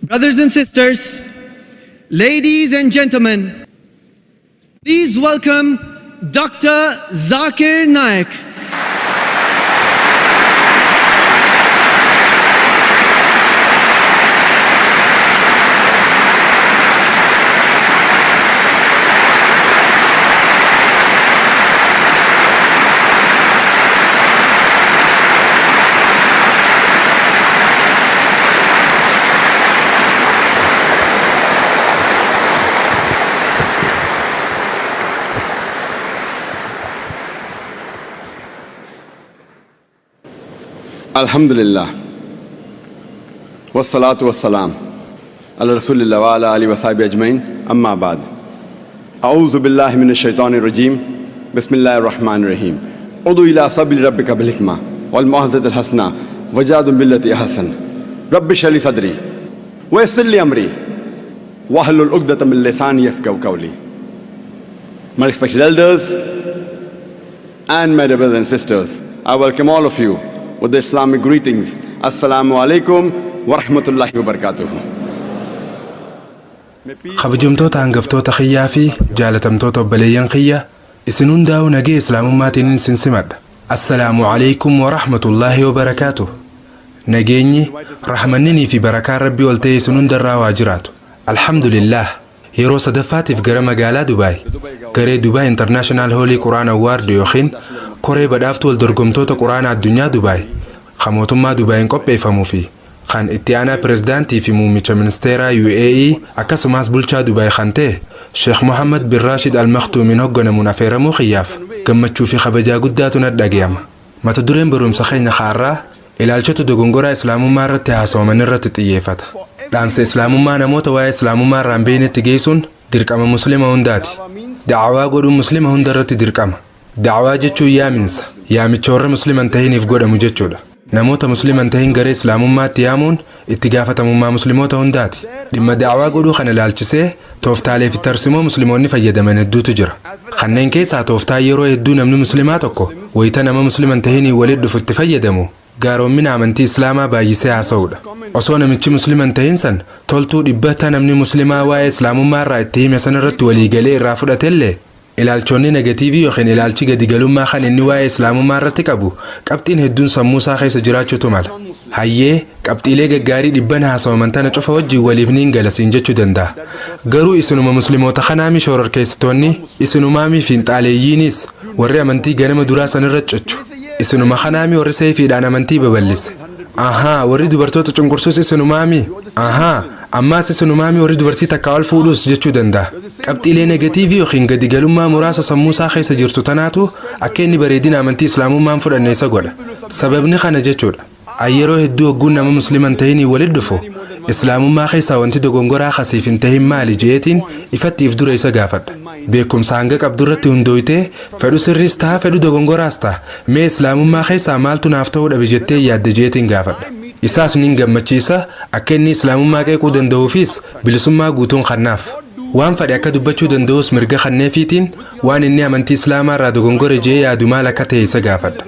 Brothers and sisters, ladies and gentlemen, please welcome Dr. Zakir Naik. Alhamdulillah. Wassalatu wassalam ala Rasulillah wa ala alihi wa sahbihi ajmain. Amma ba'd. A'udhu billahi minash shaitanir rajeem. Bismillahir rahmanir rahim. Udu ila sabili rabbika bil hikma wal mau'izatil hasana wajadil billati ahsan. Rabbi shrah li sadri wa yassir li amri wahlul 'uqdatam min lisani yafqahu qawli. My respected elders and my dear brothers and sisters, I welcome all of you with the Islamic greetings. Assalamu alaikum wa rahmatullahi wa barakatuh. Kabajamtoota hangaftoota kiyyaa fi jaalatamtoota obboleeyyan kiyya, isin hundaa'u nagee islaamummaatiin isin simadha. Assalaamu alaykum wa rahmatullaahi wa barakaatuh. Nageenyi, rahmanninii fi barakaan Rabbii ol ta'e isin hundarraa waa jiraatu. Alhamdulillah. Yeroo sadaffaatiif gara magaalaa Dubaay, garee Dubaay International Holy Quran Award yookiin koree badhaaftuu wal dorgomtoota Quraana addunyaa Dubaay, kan mootummaa Dubaayin qopheeffamuu fi kan itti aanaa pirezidaantii fi muummicha ministeeraa UAE akkasumas bulchaa Dubaay kan ta'e Sheekh Mohammed bin Rashid Al Maktuumiin hogganamuun affeeramuu kiyyaaf gammachuu fi kabajaa guddaatu na dhagayama. Mata dureen barumsa keenya har'aa ilaalchota dogongoraa islaamummaa irratti haasawaman irratti xiyyeeffata. Dhaamsa islaamummaa namoota waa'ee islaamummaa irraa hin beeknetti geessuun dirqama muslima hundaati. Da'awaa godhuun muslima hunda irratti dirqama. Da'awaa jechuun yaaminsa. Yaamicha warra muslima hin tahiniif godhamu jechuudha. Namoota muslima hin tahin gara islaamummaatti yaamuun itti gaafatamummaa musliimoota hundaati. Dhimma da'awaa godhuu kana ilaalchisee tooftaalee fi tarsimoo musliimoonni fayyadaman hedduutu jira. Kanneen keessaa tooftaa yeroo hedduu namni musliimaa tokko wayita nama muslima hin tahinii walitti dhufu itti fayyadamu gaaroommina amantii islaamaa baay'isee haasa'uudha. Osoo namichi muslima hin tahin san toltuu dhibbata namni muslimaa waa'ee islaamummaa irraa itti hime san irratti waliigalee irraa fudhatellee ilaalchonni negatiivii yookiin ilaalchi gadigalummaa kan inni waa'ee islaamummaa irratti qabu qabxiin hedduun sammuu isaa keessa jiraachuutu mala. Hayyee qabxiilee gaggaarii dhibban haasawaman tana cufa wajjin waliif niin galasiin jechuu danda'a. Garuu isinuma musliimoota kanaami shororkeessitoonni, isinumaamii fiinxaaleeyyiinis warri amantii ganama duraa sanirra cichu. Isinuma kanaami warri seefiidhaan amantii babal'ise. Ahaa, warri dubartoota cunqursuus isinumaami. Ahaa, ammaas isinumaami warri dubartii takka ol fuudhus jechuu danda'a. Qabxiilee negatiivii yookiin gadigalummaa muraasa sammuu isaa keessa jirtu tanaatu akka inni bareedina amantii islaamummaan fudhanne isa godha. Sababni kana jechuudha. Yeroo hedduu hogguun nama muslima hin tahinii walitti dhufu islaamummaa keessaa wanti dogongoraa kasiif hin tahin maali jeetiin ifatti if dura isa gaafadha. Beekumsa hanga qabdu irratti hundooytee fedhu sirriis ta'a fedhu dogongoraas ta'a mee islaamummaa keessaa maaltu naaf ta'uu dhabe jettee yaadde jeetiin gaafadha. Isaas nin gammachiisa akka inni islaamummaa qeequu danda'uufis bilisummaa guutuun kannaaf. Waan fedhe akka dubbachuu danda'us mirga kanneefiitiin waan inni amantii islaamaa irraa dogongore jee yaadu maal akka ta'e isa gaafadha.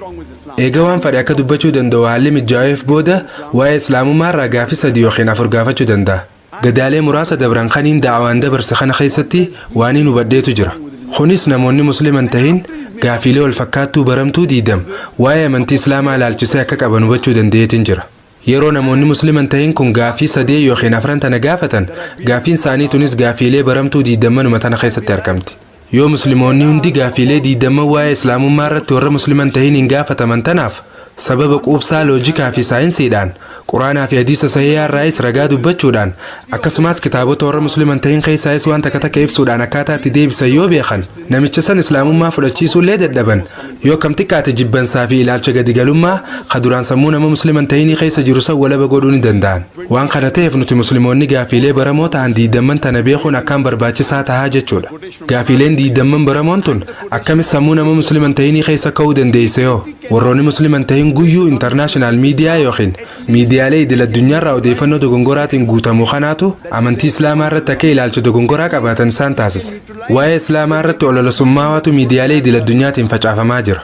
Eega waan fedhe akka dubbachuu danda'u haalli mijaa'eef booda waa'ee islaamummaa irraa gaafii 3 yookiin 4 gaafachuu danda'a. Gadaalee muraasa dabran kaniin da'awaan dabarse kana keessatti waan hin hubadheetu jira. Kunis namoonni muslima hin tahin gaafiilee wal fakkaattuu baramtuu diidam waa'ee amantii islaamaa ilaalchisee akka qaban hubachuu danda'eetiin jira. Yeroo namoonni muslima hin tahin kun gaafii 3 yookiin 4 tana gaafatan gaafiin isaanii tunis gaafiilee baramtuu diidammanuma tana keessatti argamti. Yoo musliimoonni hundi gaafiilee diidamman waa'ee islaamummaa irratti warra muslima hin tahin hin gaafataman tanaaf sababa quubsaa loojikaa fi saayinsiidhaan quraanaa fi hadiisa sahihaa irraayis ragaa dubbachuudhaan akkasumas kitaabota warra muslima hin tahin keessaayis waan takka takka ibsuudhaan akkaataa itti deebisan yoo beekan namicha san islaamummaa fudhachiisuullee dadhaban yoo akkam xiqqaate jibbansaa fi ilaalcha gadigalummaa ka duraan sammuu nama muslima hin tahinii keessa jiru san walaba godhuu ni danda'an. Waan kana ta'eef nuti musliimoonni gaafiilee baramoo ta'an diidamman tana beekuun akkaan barbaachisaa tahaa jechuudha. Gaafiileen diidamman baramoon tun akkamis sammuu nama muslima hin tahinii keessa ka'uu dandeesse yoo warroonni muslima hin tahin guyyuu intarnaashinaal miidiyaa yookiin miidiyaalee idil addunyaarraa odeeffannoo dogongoraatiin guutamu kanaatu amantii islaamaa irratti akka ilaalcha dogongoraa qabaatan isaan taasisa. Waa'ee islaamaa irratti olola summaawatu miidiyaalee idil addunyaatiin facaafamaa jira.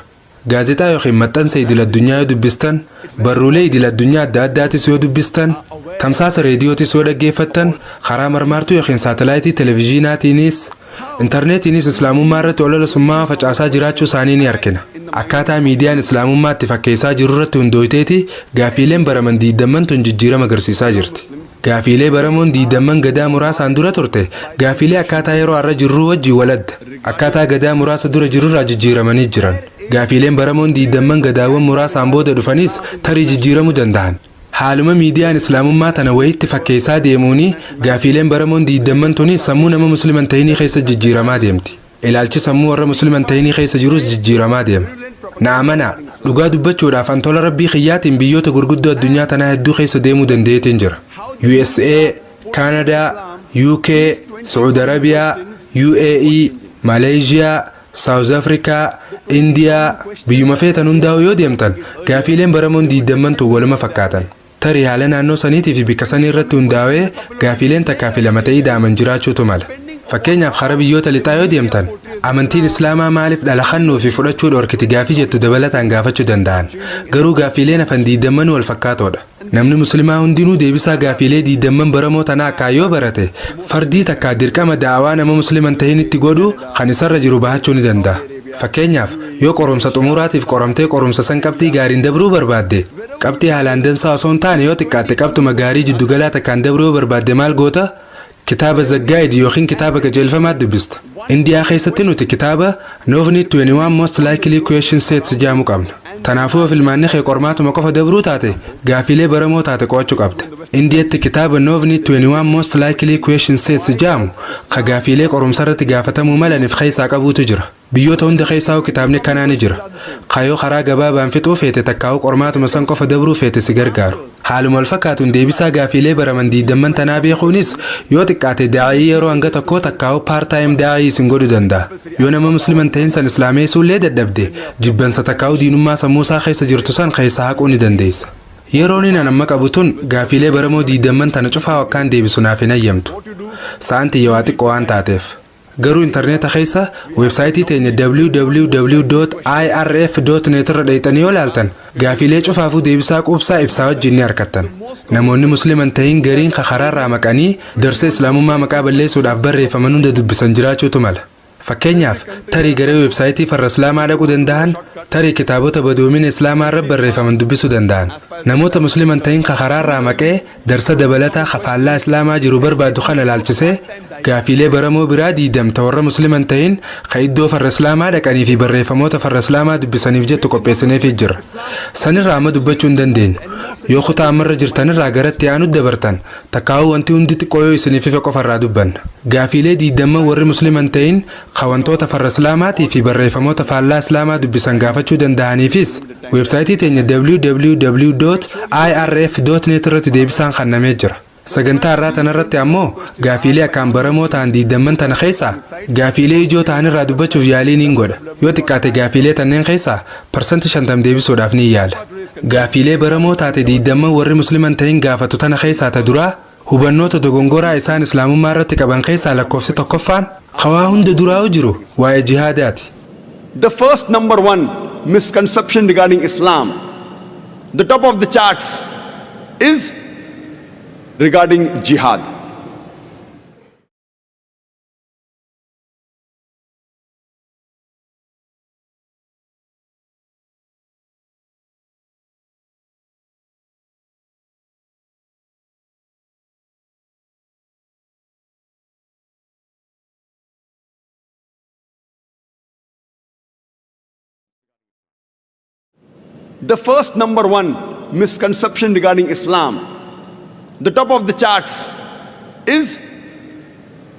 Gaazexaa yookiin maxxansa idil addunyaa yoo dubbistan, barruulee idil addunyaa adda addaatis yoo dubbistan, tamsaasa reediyootis yoo dhaggeeffattan, karaa marmaartuu yookiin saatalaayitii televezyiinaatiinis intarneetiinis islaamummaa irratti olola summaa facaasaa jiraachuu isaanii ni argina. Akkaataa miidiyaan islaamummaa itti fakkeessaa jiru irratti hundooyteeti gaafiileen baraman 20n tun jijjiirama agarsiisaa jirti. Gaafiilee baramoon 20n gadaa muraasaan dura turte gaafiilee akkaataa yeroo har'a jirruu wajjin waladda. Akkaataa gadaa muraasa dura jirurraa jijjiiramanii jiran. Gaafiileen baramoon 20n gadaawwan muraasaan booda dhufanis tarii jijjiiramuu danda'an. Haaluma miidiyaan islaamummaa tana wayitti fakkeessaa deemuuni gaafiileen baramoon 20n tunis sammuu nama musliman ta'inii keessa jijjiiramaa deemti. Ilaalchi sammuu warra musliman ta'inii keessa jirus jijjiiramaa deema. Na amanaa, dhugaa dubbachuudhaaf an tola rabbii kiyyaatiin biyyoota gurguddoo addunyaa tanaa hedduu keessa deemuu danda'eetiin jira. USA, Kaanadaa, UK, Saudi Arabiyaa, UAE, Maleeshiyaa, South Africa, Indiyaa, biyyuma feetan hundaa'u yoo deemtan gaafiileen baramoon 20n tun waluma fakkaatan. Tarii haala naannoo saniitii fi bikka sanii irratti hundaa'ee gaafiileen takkaa fi lama ta'ii daaman jiraachuutu mala. Fakkeenyaaf karaa biyyoota lixaa yoo deemtan amantiin islaamaa maaliif dhala kennuu fi fudhachuu dhorkiti gaafii jettu dabalataan gaafachuu danda'an. Garuu gaafiileen hafan 20n wal fakkaatoodha. Namni muslimaa hundinuu deebisaa gaafiilee 20n baramoo tanaa akkaan yoo barate fardii takkaa dirqama da'awaa nama musliman ta'in itti godhu kan isarra jiru bahachuu ni danda'a. Fakkeenyaaf yoo qorumsa xumuraatiif qoramtee qorumsa san qabxii gaariin dabruu barbaadde, qabxii haalaan dansaa osoo hin taane yoo xiqqaatte qabxuma gaarii jiddugalaa takkaan dabruu yoo barbaadde maal goota? Kitaaba The Guide yookiin kitaaba qajeelfamaa dubbista. Indiyaa keessatti nuti kitaaba Navneet 21 Most Likely Question Sets jedhamu qabna. Kanaafuu yoo filmaanni kee qormaatuma qofa dabruu taate gaafiilee baramoo taate qo'achuu qabda. Indiyatti kitaaba Navneet 21 Most Likely Question Sets jedhamu ka gaafiilee qorumsa irratti gaafatamuu malaniif keessaa qabuutu jira. Biyyoota hunda keessaa kitaabni kanaa ni jira. Kayoo karaa gabaabaan fixuu feete takkaa'uu qormaatuma san qofa dabruu feete si gargaaru. Haaluma wal fakkaatuun deebisaa gaafiilee baraman 20n tanaa beekuunis yoo xiqqaate daa'ii yeroo hanga tokkoo takkaa'uu part-time daa'ii isin godhuu danda'a. Yoo nama musliman ta'in san islaameessuullee dadhabde jibbansa takkaa'uu diinummaa sammuu isaa keessa jirtu san keessaa haquu ni dandeessa. Yeroon inni amma qabu tun gaafiilee baramoo 20n tana cufaa akkaan deebisu naaf hin hayyamtu. Sa'aan tiyya waa xiqqoo waan taateef. Garuu intarneeta keessa weebsaayitii teenya www.irf.net irra dheeyxanii yoo laaltan gaafiilee cufaafuu deebisaa quubsaa ibsaa wajjin ni argattan. Namoonni musliman tahin gariin karaarraa maqanii darsa islaamummaa maqaa balleessuudhaaf barreeffaman hunda dubbisan jiraachuutu mala. Fakkeenyaaf tarii garee weebsaayitii farra islaamaa dhaquu danda'an, tarii kitaabota badoomina islaamaa irra barreeffaman dubbisuu danda'an. Namoota musliman tahin karaarraa maqee darsa dabalataa kafaallaa islaamaa jiru barbaadu kana laalchisee gaafiilee baramoo biraa 20 warra musliman tahin ka iddoo farra islaamaa dhaqanii fi barreeffamoota farra islaamaa dubbisaniif jettu qopheessineefii jira. Sanirraa amma dubbachuu hin dandeenyu. Yoo kutaa ammarra jirtanirraa garatti aanu dabartan takkaa'uu wanti hundi xiqqoo yoo isiniif ife qofarraa dubbanna. Gaafiilee 20n warri musliman tahin ka wantoota farra islaamaatii fi barreeffamoota faallaa islaamaa dubbisan gaafachuu danda'aniifis weebsaayitii teenya www.irf.net irratti deebisaan kennamee jira. Sagantaa irraa tanarratti ammoo gaafiilee akkaan baramoo ta'an 20n tana keessaa gaafiilee ijoo ta'an irraa dubbachuuf yaalii niin godha. Yoo xiqqaate gaafiilee tanneen keessaa 50% deebisuudhaaf ni yaala. Gaafiilee baramoo taate 20n warri musliman ta'in gaafatu tana keessaa ta duraa hubannoota dogongoraa isaan islaamummaa irratti qaban keessaa lakkoofsi tokkoffaan hawaa hunda duraa'u jiru waa'ee jihaadaati. The first number one misconception regarding Islam, the top of the charts, is regarding jihad. The first number one misconception regarding Islam, the top of the charts, is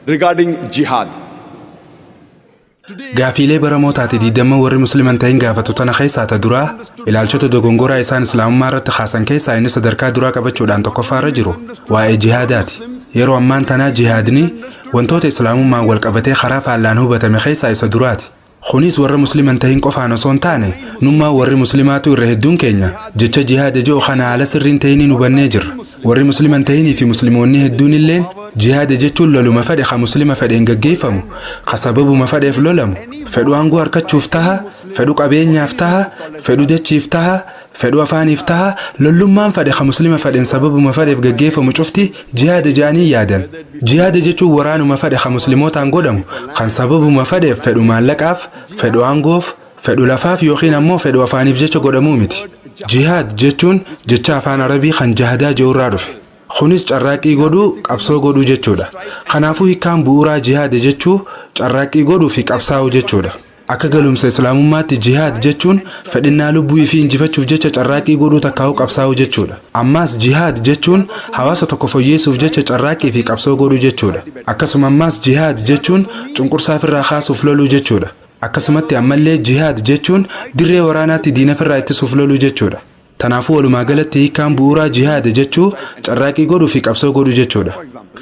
regarding jihad. Gaafiilee baramoo taate 20n warri musliman ta'in gaafatu tana keessaa ta duraa ilaalchota dogongoraa isaan islaamummaa irratti kaasan keessaa inni sadarkaa duraa qabachuudhaan tokkoffaarra jiru waa'ee jihaadaati. Yeroo ammaan tanaa jihaadni wantoota islaamummaan wal qabatee karaa faallaan hubatame keessaa isa duraati. Kunis warra musliman tahin qofaan osoo hin taane nummaa warri muslimaatu irra hedduun keenya jecha jihaada jedhu kana haala sirriin tahiniin hubannee jirra. Warri musliman tahinii fi musliimoonni hedduun illeen jihaada jechuun loluma fedhe ka muslima fedheen gaggeeffamu, ka sababuma fedheef lolamu, fedhu aangoo harkachuuf taha, Fedhu qabeenyaaf taha, fedhu dachiif taha, fedhu afaaniif taha, lollummaan fedhe ka Muslima fedhen sababuma fedheef gaggeeffamu cufti jihaada ja'anii yaadan. Jihaada jechuun waraanuma fedhe ka Muslimootaan godhamu kan sababuma fedheef, fedhu maallaqaaf, fedhu aangoof, fedhu lafaaf yookiin ammoo fedhu afaaniif jecha godhamuu miti. Jihaad jechuun jecha afaan Arabii kan jahadaa jedhurraa dhufe. Kunis carraaqqii godhuu, qabsoo godhuu jechuudha. Kanaafuu hiikkaan bu'uuraa jihaada jechuu carraaqqii godhuu fi qabsaa'uu jechuudha. Akka galumsa Islaamummaatti jihaad jechuun fedhinnaa lubbuu fi injifachuuf jecha carraaqqii godhuu takkaa'uu qabsaa'uu jechuudha. Ammaas jihaad jechuun hawaasa tokko fooyyeessuuf jecha carraaqqii fi qabsoo godhuu jechuudha. Akkasuma ammaas jihaad jechuun cunqursaa ofirraa kaasuuf loluu jechuudha. Akkasumatti ammallee jihaad jechuun dirree waraanaatti diina ofirraa ittisuuf loluu jechuudha. Tanaafuu walumaa galatti hiikkaan bu'uuraa jihaada jechuu carraaqqii godhuu fi qabsoo godhuu jechuudha.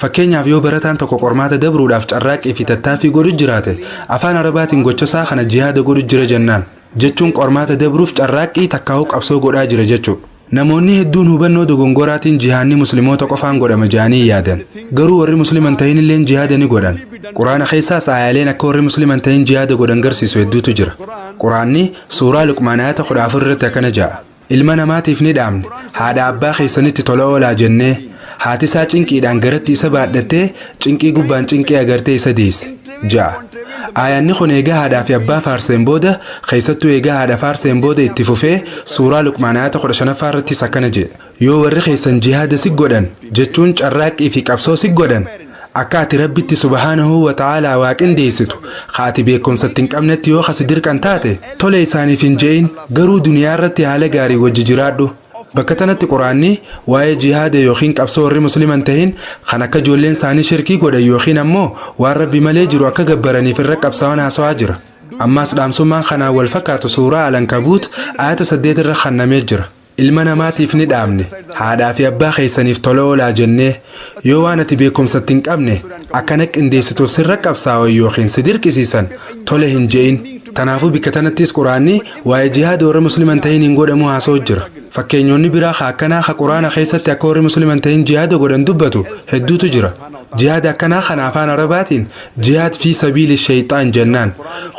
Fakkeenyaaf, yoo barataan tokko qormaata dabruudhaaf carraaqqii fi tattaaffii godhu jiraate, afaan Arabaatiin gochasaa kana jihaada godhu jira jennaan. Jechuun qormaata dabruuf carraaqqii takkaa'uu qabsoo godhaa jira jechuudha. Namoonni hedduun hubannoo dogongoraatiin jihaanni Musliimoota qofaan godhama jedhanii yaadan. Garuu warri Musliman ta'in illeen jihaada ni godhan. Quraana keessaas aayaaleen akka warri Musliman ta'in jihaada godhan garsiisu hedduutu jira. Quraanni suuraa Luqmaan ayata 14 irratti akkana ja'a. Ilma namaatiif ni dhaamne, haadha abbaa keessanitti tola oolaa jennee, haati isaa cinqiidhaan garatti isa baadhattee cinqii gubbaan cinqii agartee isa deesse ja'a. Aayaanni kun eegaa haadhaa fi abbaa faarseen booda, keessattuu eegaa haadha faarseen booda, itti fufee suuraa Luqmaan ayata 15ffaa irrattis akkana jedha. Yoo warri keessan jihaada si godhan, jechuun carraaqqii fi qabsoo si godhan, akka ati Rabbitti subhaanahu wa ta'aalaa waaqindeessitu ka ati beekumsatti hin qabnetti yoo kasi dirqan taate, tole isaaniif hin je'in, garuu duniyaa irratti haala gaarii wajji jiraadhu. Bakka tanatti Quraanni waa'ee jihaada yookiin qabsoo warri Musliman tahin kan akka ijoolleen isaanii shirkii godhan yookiin ammoo waan Rabbi malee jiru akka gabbaraniif irra qabsaa'an haasawaa jira. Ammaas dhaamsummaan kanaan wal fakkaatu suuraa Alankabuut ayata 8 irra kannamee jira. Ilma namaatiif ni dhaamne, haadhaa fi abbaa keessaniif tola oolaa jennee, yoo waan ati beekumsatti hin qabne akkana qindeessituuf sirra qabsaa'an yookiin si dirqisiisan, tole hin je'in. Tanaafuu bikka tanattis Quraanni waa'ee jihaada warra Musliman tahin hin godhamu haasa'u jira. Fakkeenyonni biraa ka akkanaa ka Quraana keessatti akka warri Musliman tahin jihaada godhan dubbatu hedduutu jira. Jihaada akkanaa kana afaan Arabaatiin jihaad fi sabiili shayxaan jennaan.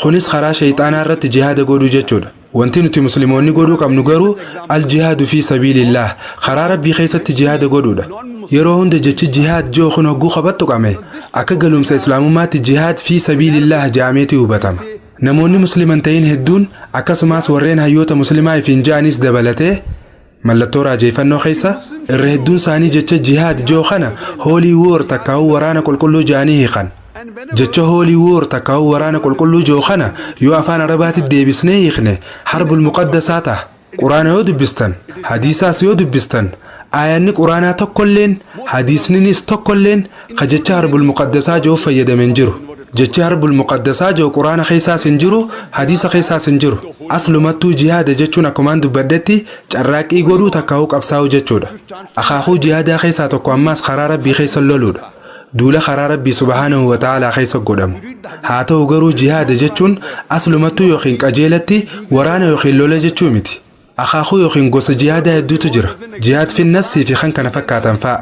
Kunis karaa shayxaanaa irratti jihaada godhuu jechuudha. Wanti nuti Musliimoonni godhuu qabnu garuu al-jihaadu fi sabiilillaah, karaa Rabbii keessatti jihaada godhuudha. Yeroo hunda jechi jihaad ji'u kun hogguu kophattu qame akka galumsa Islaamummaatti jihaad fi sabiilillaah jedhameeti hubatama. Namoonni Musliman ta'in hedduun, akkasumas warreen hayyoota Muslimaa ifiin ja'anis dabalatee, mallattoo raajeeffannoo keessa irra hedduun isaanii jecha jihaad ji'u kana holy war takkaa'uu waraana qulqulluu ja'anii hiikan. Jecha holy war takkaa'uu waraana qulqulluu ji'u kana yoo afaan Arabaatti deebisnee hiikne harbul muqaddasaa ta'a. Quraana yoo dubbistan, hadiisaas yoo dubbistan, aayanni Quraanaa tokkolleen, hadiisninis tokkolleen ka jecha harbul muqaddasaa ji'uuf fayyadame hin jiru. Jechi harbul muqaddasaa ji'u Quraana keessaas hin jiru, hadiisa keessaas hin jiru. Aslumattuu jihaada jechuun akkumaan dubbadhetti carraaqqii godhuu takkaa'uu qabsaa'uu jechuudha. Akaakuu jihaadaa keessaa tokko ammaas karaa Rabbii keessa loluudha. Duula karaa Rabbii subhaanahu wa ta'aalaa keessa godhamu. Haa ta'u garuu jihaada jechuun aslumattuu yookiin qajeelatti waraana yookiin lola jechuu miti. Akaakuu yookiin gosa jihaadaa hedduutu jira. Jihaad fi nafsii fi kan kana fakkaatan fa'a.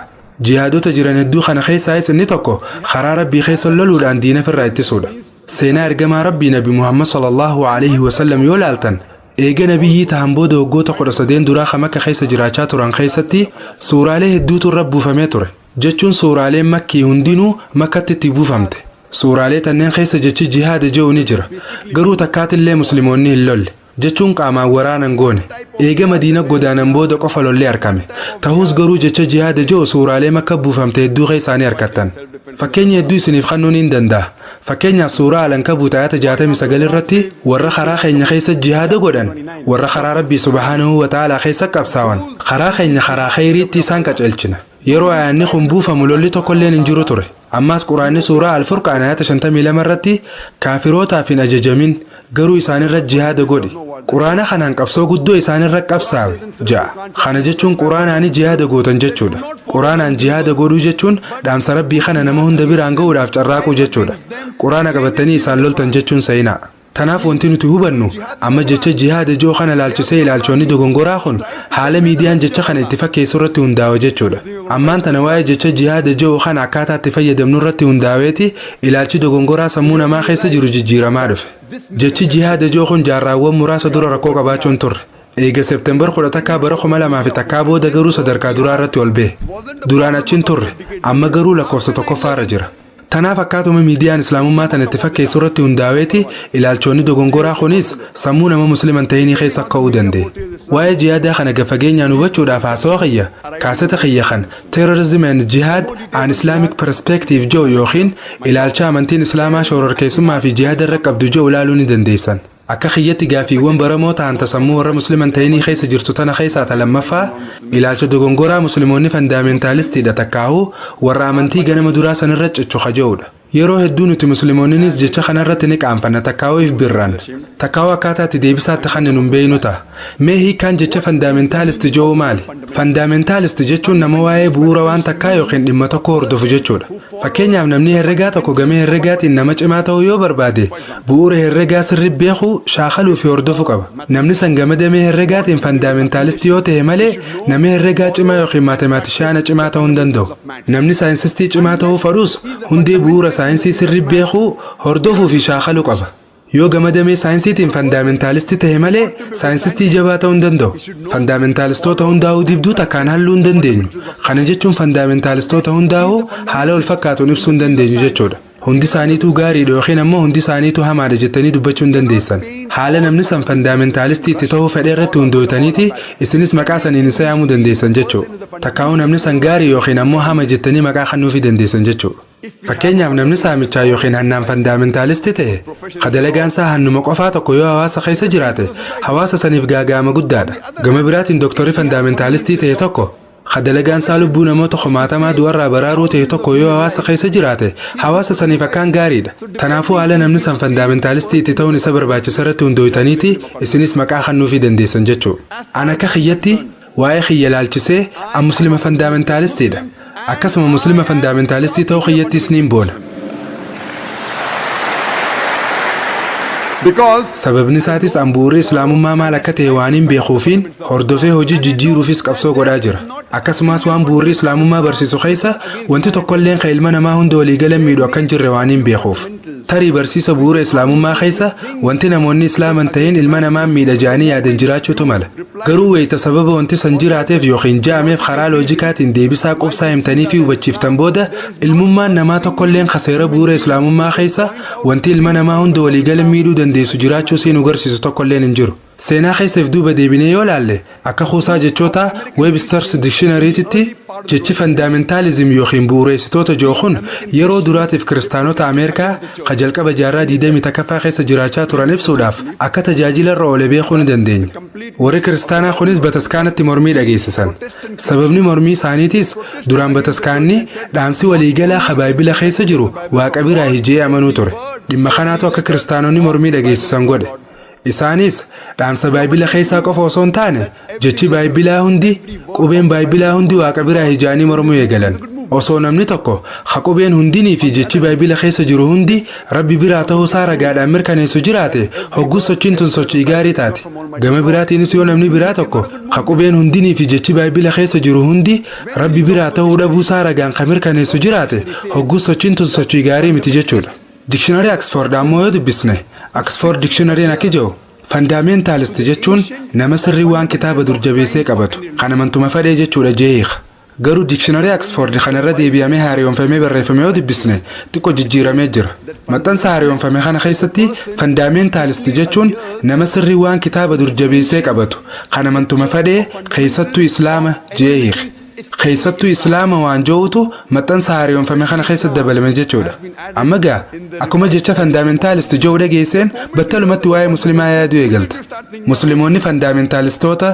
Jihaadota jiran hedduu kana keessaayis inni tokko karaa Rabbii keessa loluudhaan diina ofirraa ittisuudha. Seenaa ergamaa Rabbii Nabi Muhammad sallallahu alaihi wasallam yoo laaltan, eega nabiyyii tahan booda waggoota 13 duraa kan Makka keessa jiraachaa turan keessatti suuraalee hedduutu irra buufamee ture. Jechuun suuraaleen Makkii hundinuu Makkatti itti buufamte. Suuraalee tanneen keessa jechi jihaada jedhu ni jira. Garuu takkaatillee Musliimoonni hin lolle. Jechuun qaamaan waraanan goone. Eega Madiina godaanan booda qofa lollee argame. Ta'us garuu jecha jihaada jedhu suuraalee Makka buufamte hedduu keessaa ni argattan. Fakkeenya hedduu isiniif kennuun hin danda'a. Fakkeenyaaf, suuraa Alankabuut ayata 69 irratti warra karaa keenya keessa jihaada godhan, warra karaa Rabbii subhaanahu wa ta'aalaa keessa qabsaawan, karaa keenya karaa kheyriitti isaan qaceelchina. Yeroo ayaanni kun buufamu lolli tokkolleen hin jiru ture. Ammaas Quraanni suuraa Alfurqaan ayata 52 irratti kaafirootaaf hin ajajamin, garuu isaanirra jihaada godhi. Quraana kanaan qabsoo guddoo isaanirra qabsaawe ja'a. Kana jechuun Quraanaani jihaada gootan jechuudha. Quraanaan jihaada godhuu jechuun dhaamsa Rabbii kana nama hunda biraan ga'uudhaaf carraaquu jechuudha. Quraana qabattanii isaan loltan jechuun seenaa. Tanaaf wanti nuti hubannu amma jecha jihaada ji'u kana ilaalchisee ilaalchonni dogongoraa kun Haala miidiyaan jecha kana itti fakkeessu irratti hundaa'a jechuudha. Ammaan tana waa'ee jecha jihaada jedhu kana akkaataa itti fayyadamnu irratti hundaa'eeti ilaalchi dogongoraa sammuu namaa keessa jiru jijjiiramaa dhufe. Jechi jihaada jedhu kun jaarraawwan muraasa dura rakkoo qabaachuu hin turre. Eega Seeptembar 11 bara 2001 booda garuu sadarkaa duraa irratti ol ba'e. Duraan achi hin turre, amma garuu lakkoofsa tokkoffaarra jira. Tanaaf akkaatuma miidiyaan islaamummaa tana itti fakkeessu irratti hundaa'eeti ilaalchonni dogongoraa kunis sammuu nama musliman ta'inii keessa ka'uu danda'e. Waa'ee jihaadaa kana gad fageenyaan hubachuudhaaf haasawaa kiyya kaaseta kiyya kan "Terrorism and Jihad: An Islamic Perspective" jedhu yookiin ilaalcha amantiin islaamaa shororkeessummaa fi jihaada irra qabdu jedhu ilaaluu ni dandeessan. Akka kiyyatti gaafiiwwan baramoo ta'an tasammuu warra musliman ta'inii keessa jirtu tana keessaa ta lammaffaa ilaalcha dogongoraa musliimoonni fundamentalistiidha takkaahuu warra amantii ganama duraa sanirra cichu kaja'uudha. Yeroo hedduu nuti musliimoonnis jecha kanarratti ni qaanfanna takkaahuu if birraan takkaahuu akkaataa itti deebisaatti kan nun beeynu ta'a. Mee hiikkaan jecha fundamentalist jedhu maali? Fundamentalist jechuun nama waa'ee bu'uura waan takkaa yookiin dhimma tokko hordofu jechuudha. Fakkeenyaaf, namni herregaa tokko gamee herregaatiin nama cimaa ta'uu yoo barbaade, bu'uura herregaa sirri beekuu, shaakaluu fi hordofuu qaba. Namni san gama damee herregaatiin fundamentalist yoo ta'e malee nama herregaa cimaa yookiin mathematician cimaa ta'uu hin danda'u. Namni saayinsistii cimaa ta'uu fedhus hundee bu'uura saayinsii sirri beekuu, hordofuu fi shaakaluu qaba. Yoo gama damee saayinsiitiin fundamentalistii ta'e malee saayinsistii jabaa ta'uu hin danda'u. Fundamentalistoota hundaa'uu dibduu takkaan halluu hin dandeenyu. Kana jechuun fundamentalistoota hundaa'uu haala wal fakkaatuun ibsuu hin dandeenyu jechuudha. Hundi isaaniituu gaariidha yookiin ammoo hundi isaaniituu hamaadha jettanii dubbachuu hin dandeessan. Haala namni san fundamentalistii itti ta'uu fedhe irratti hundooytaniiti isinis maqaa saniin isa yaamuu dandeessan jechuudha. Takkaa'uu namni san gaarii yookiin ammoo hama jettanii maqaa kennuufii dandeessan jechuudha. Fakkeenyaaf, namni saamichaa yookiin hannaan fundamentalistii ta'e, ka dalagaan isaa hannuma qofaa tokko yoo hawaasa keessa jiraate, hawaasa saniif gaaga'ama guddaadha. Gama biraatiin dooktorri fundamentalistii ta'e tokko, ka dalagaan isaa lubbuu namoota kumaatamaa du'arraa baraaruu ta'e tokko yoo hawaasa keessa jiraate, hawaasa saniif akkaan gaariidha. Tanaafuu haala namni san fundamentalistii itti ta'uun isa barbaachisa irratti hundooytaniiti isinis maqaa kennuufii dandeessan jechuudha. An akka kiyyatti waa'ee kiyya laalchisee an muslima fundamentalistiidha. Akkasuma muslima fundamentalistii ta'uu kiyyattis niin boona. Because Sababni isaatis an bu'uurri islaamummaa maal akka ta'e waan hin beekuufiin hordofee hojii jijjiiruufis qabsoo godhaa jira. Akkasumas waan bu'uurri islaamummaa barsiisu keessa wanti tokkolleen kan ilma namaa hunda waliigala miidhu akka hin jirre waan hin beekuuf. Tarii barsiisa bu'uura islaamummaa keessa wanti namoonni islaaman ta'in ilma namaa miidha ja'anii yaadan jiraachuutu mala. Garuu wayita sababa wanti san jiraateef yookiin ja'ameef karaa loojikaatiin deebisaa qubsaa himtanii fi hubachiiftan booda, ilmummaan namaa tokkolleen kaseera bu'uura islaamummaa keessa wanti ilma namaa hunda waliigala miidhuu dandeessu jiraachuu siin agarsiisu tokkolleen hin jiru. Seenaa keessaaf duuba deebinee yoo laalle, akka kuusaa jechoota Webster's Dictionarytitti jechi fundamentalism yookiin bu'uureessitoota jiru kun yeroo duraatiif kiristaanota Ameerikaa ka jalqaba jaarraa 21ffaa keessa jiraachaa turan ibsuudhaaf akka tajaajila irra oole beekuu ni dandeenya. Warri kiristaanaa kunis bataskaanatti mormii dhageessisan. Sababni mormii isaaniitis duraan bataskaanni dhaamsi waliigalaa ka baayibila keessa jiru waaqa biraa hijee amanuu ture. Dhimma kanaatu akka kiristaanonni mormii dhageessisan godhe. Isaanis dhaamsa baayibila keessaa qofa osoo hin taane jechi baayibilaa hundi, qubeen baayibilaa hundi waaqa biraa hijaanii mormuu eegalan. Osoo namni tokko ha qubeen hundinii fi jechi baayibila keessa jiru hundi rabbi biraa ta'uusaa ragaadhaan mirkaneessu jiraate, hoggus sochiin tun sochii gaarii taati. Gama biraatiinis yoo namni biraa tokko ha qubeen hundinii fi jechi baayibila keessa jiru hundi rabbi biraa ta'uu dhabuusaa ragaan ka mirkaneessu jiraate, hoggus sochiin tun sochii gaarii miti jechuudha. Dictionary Oxford ammoo yoo dubbisne, Oxford Dictionaryn akka jedhu, fundamentalist jechuun nama sirrii waan kitaaba dur jabeessee qabatu kan amantuma fedhee jechuudha jeeqa. Garuu dictionary Oxford kanarra deebi'amee haaromfamee barreeffame yoo dubbisne, xiqqoo jijjiiramee jira. Maxxansa haaromfame kana keessatti fundamentalist jechuun nama sirrii waan kitaaba dur jabeessee qabatu kan amantuma fedhee, keessattuu islaama jeeqa. Keessattuu islaama waan jiruutu maxxansa haaromfame kana keessatti dabalame jechuudha. Amma gaa akkuma jecha fundamentalist jiru dhageesseen battalumatti waa'ee muslimaa yaaduu eegalta. Musliimoonni fundamentalistoota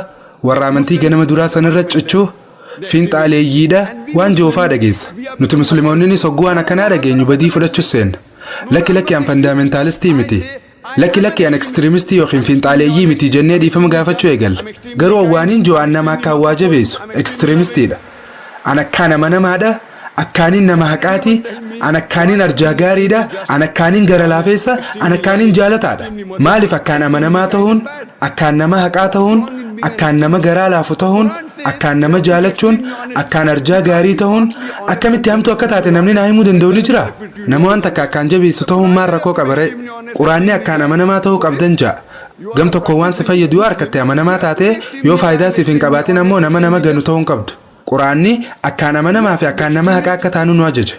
warra amantii ganama duraa sanirra cichuu fiinxaaleeyyiidha waan jiruufaa dhageessa. Nuti musliimoonnis hogguu waan akkanaa dhageenyu badii fudhachuus seenna. Lakki, lakki, an fundamentalistii miti. Lakki, lakki, an extremistii yookiin fiinxaaleeyyii miti jennee dhiifama gaafachuu eegalla. Garuu awwaaniin jiru an nama akka hawwaa jabeessu extremistiidha. An akkaan amanamaadha. Akkaaniin nama haqaati. An akkaaniin arjaa gaariidha. An akkaaniin gara laafeessa. An akkaaniin jaalataadha. Maaliif akkaan amanamaa ta'uun, akkaan nama haqaa ta'uun, Akkaan nama garaa laafu ta'uun, akkaan nama jaalachuun, akkaan arjaa gaarii ta'uun akkamitti hamtuu akka taate namni naa himuu danda'u ni jira? Nama waan takka akkaan jabeessu ta'uun maal rakkoo qaba ree? Quraanni akkaan amanamaa ta'uu qabdan ja'a. Gam tokko waan si fayyadu yoo harkatte amanamaa taate, yoo faayidaa siif hin qabaatin ammoo nama nama ganu ta'uu hin qabdu. Quraanni akkaan amanamaa fi akkaan nama haqaa akka taanu nu ajaja.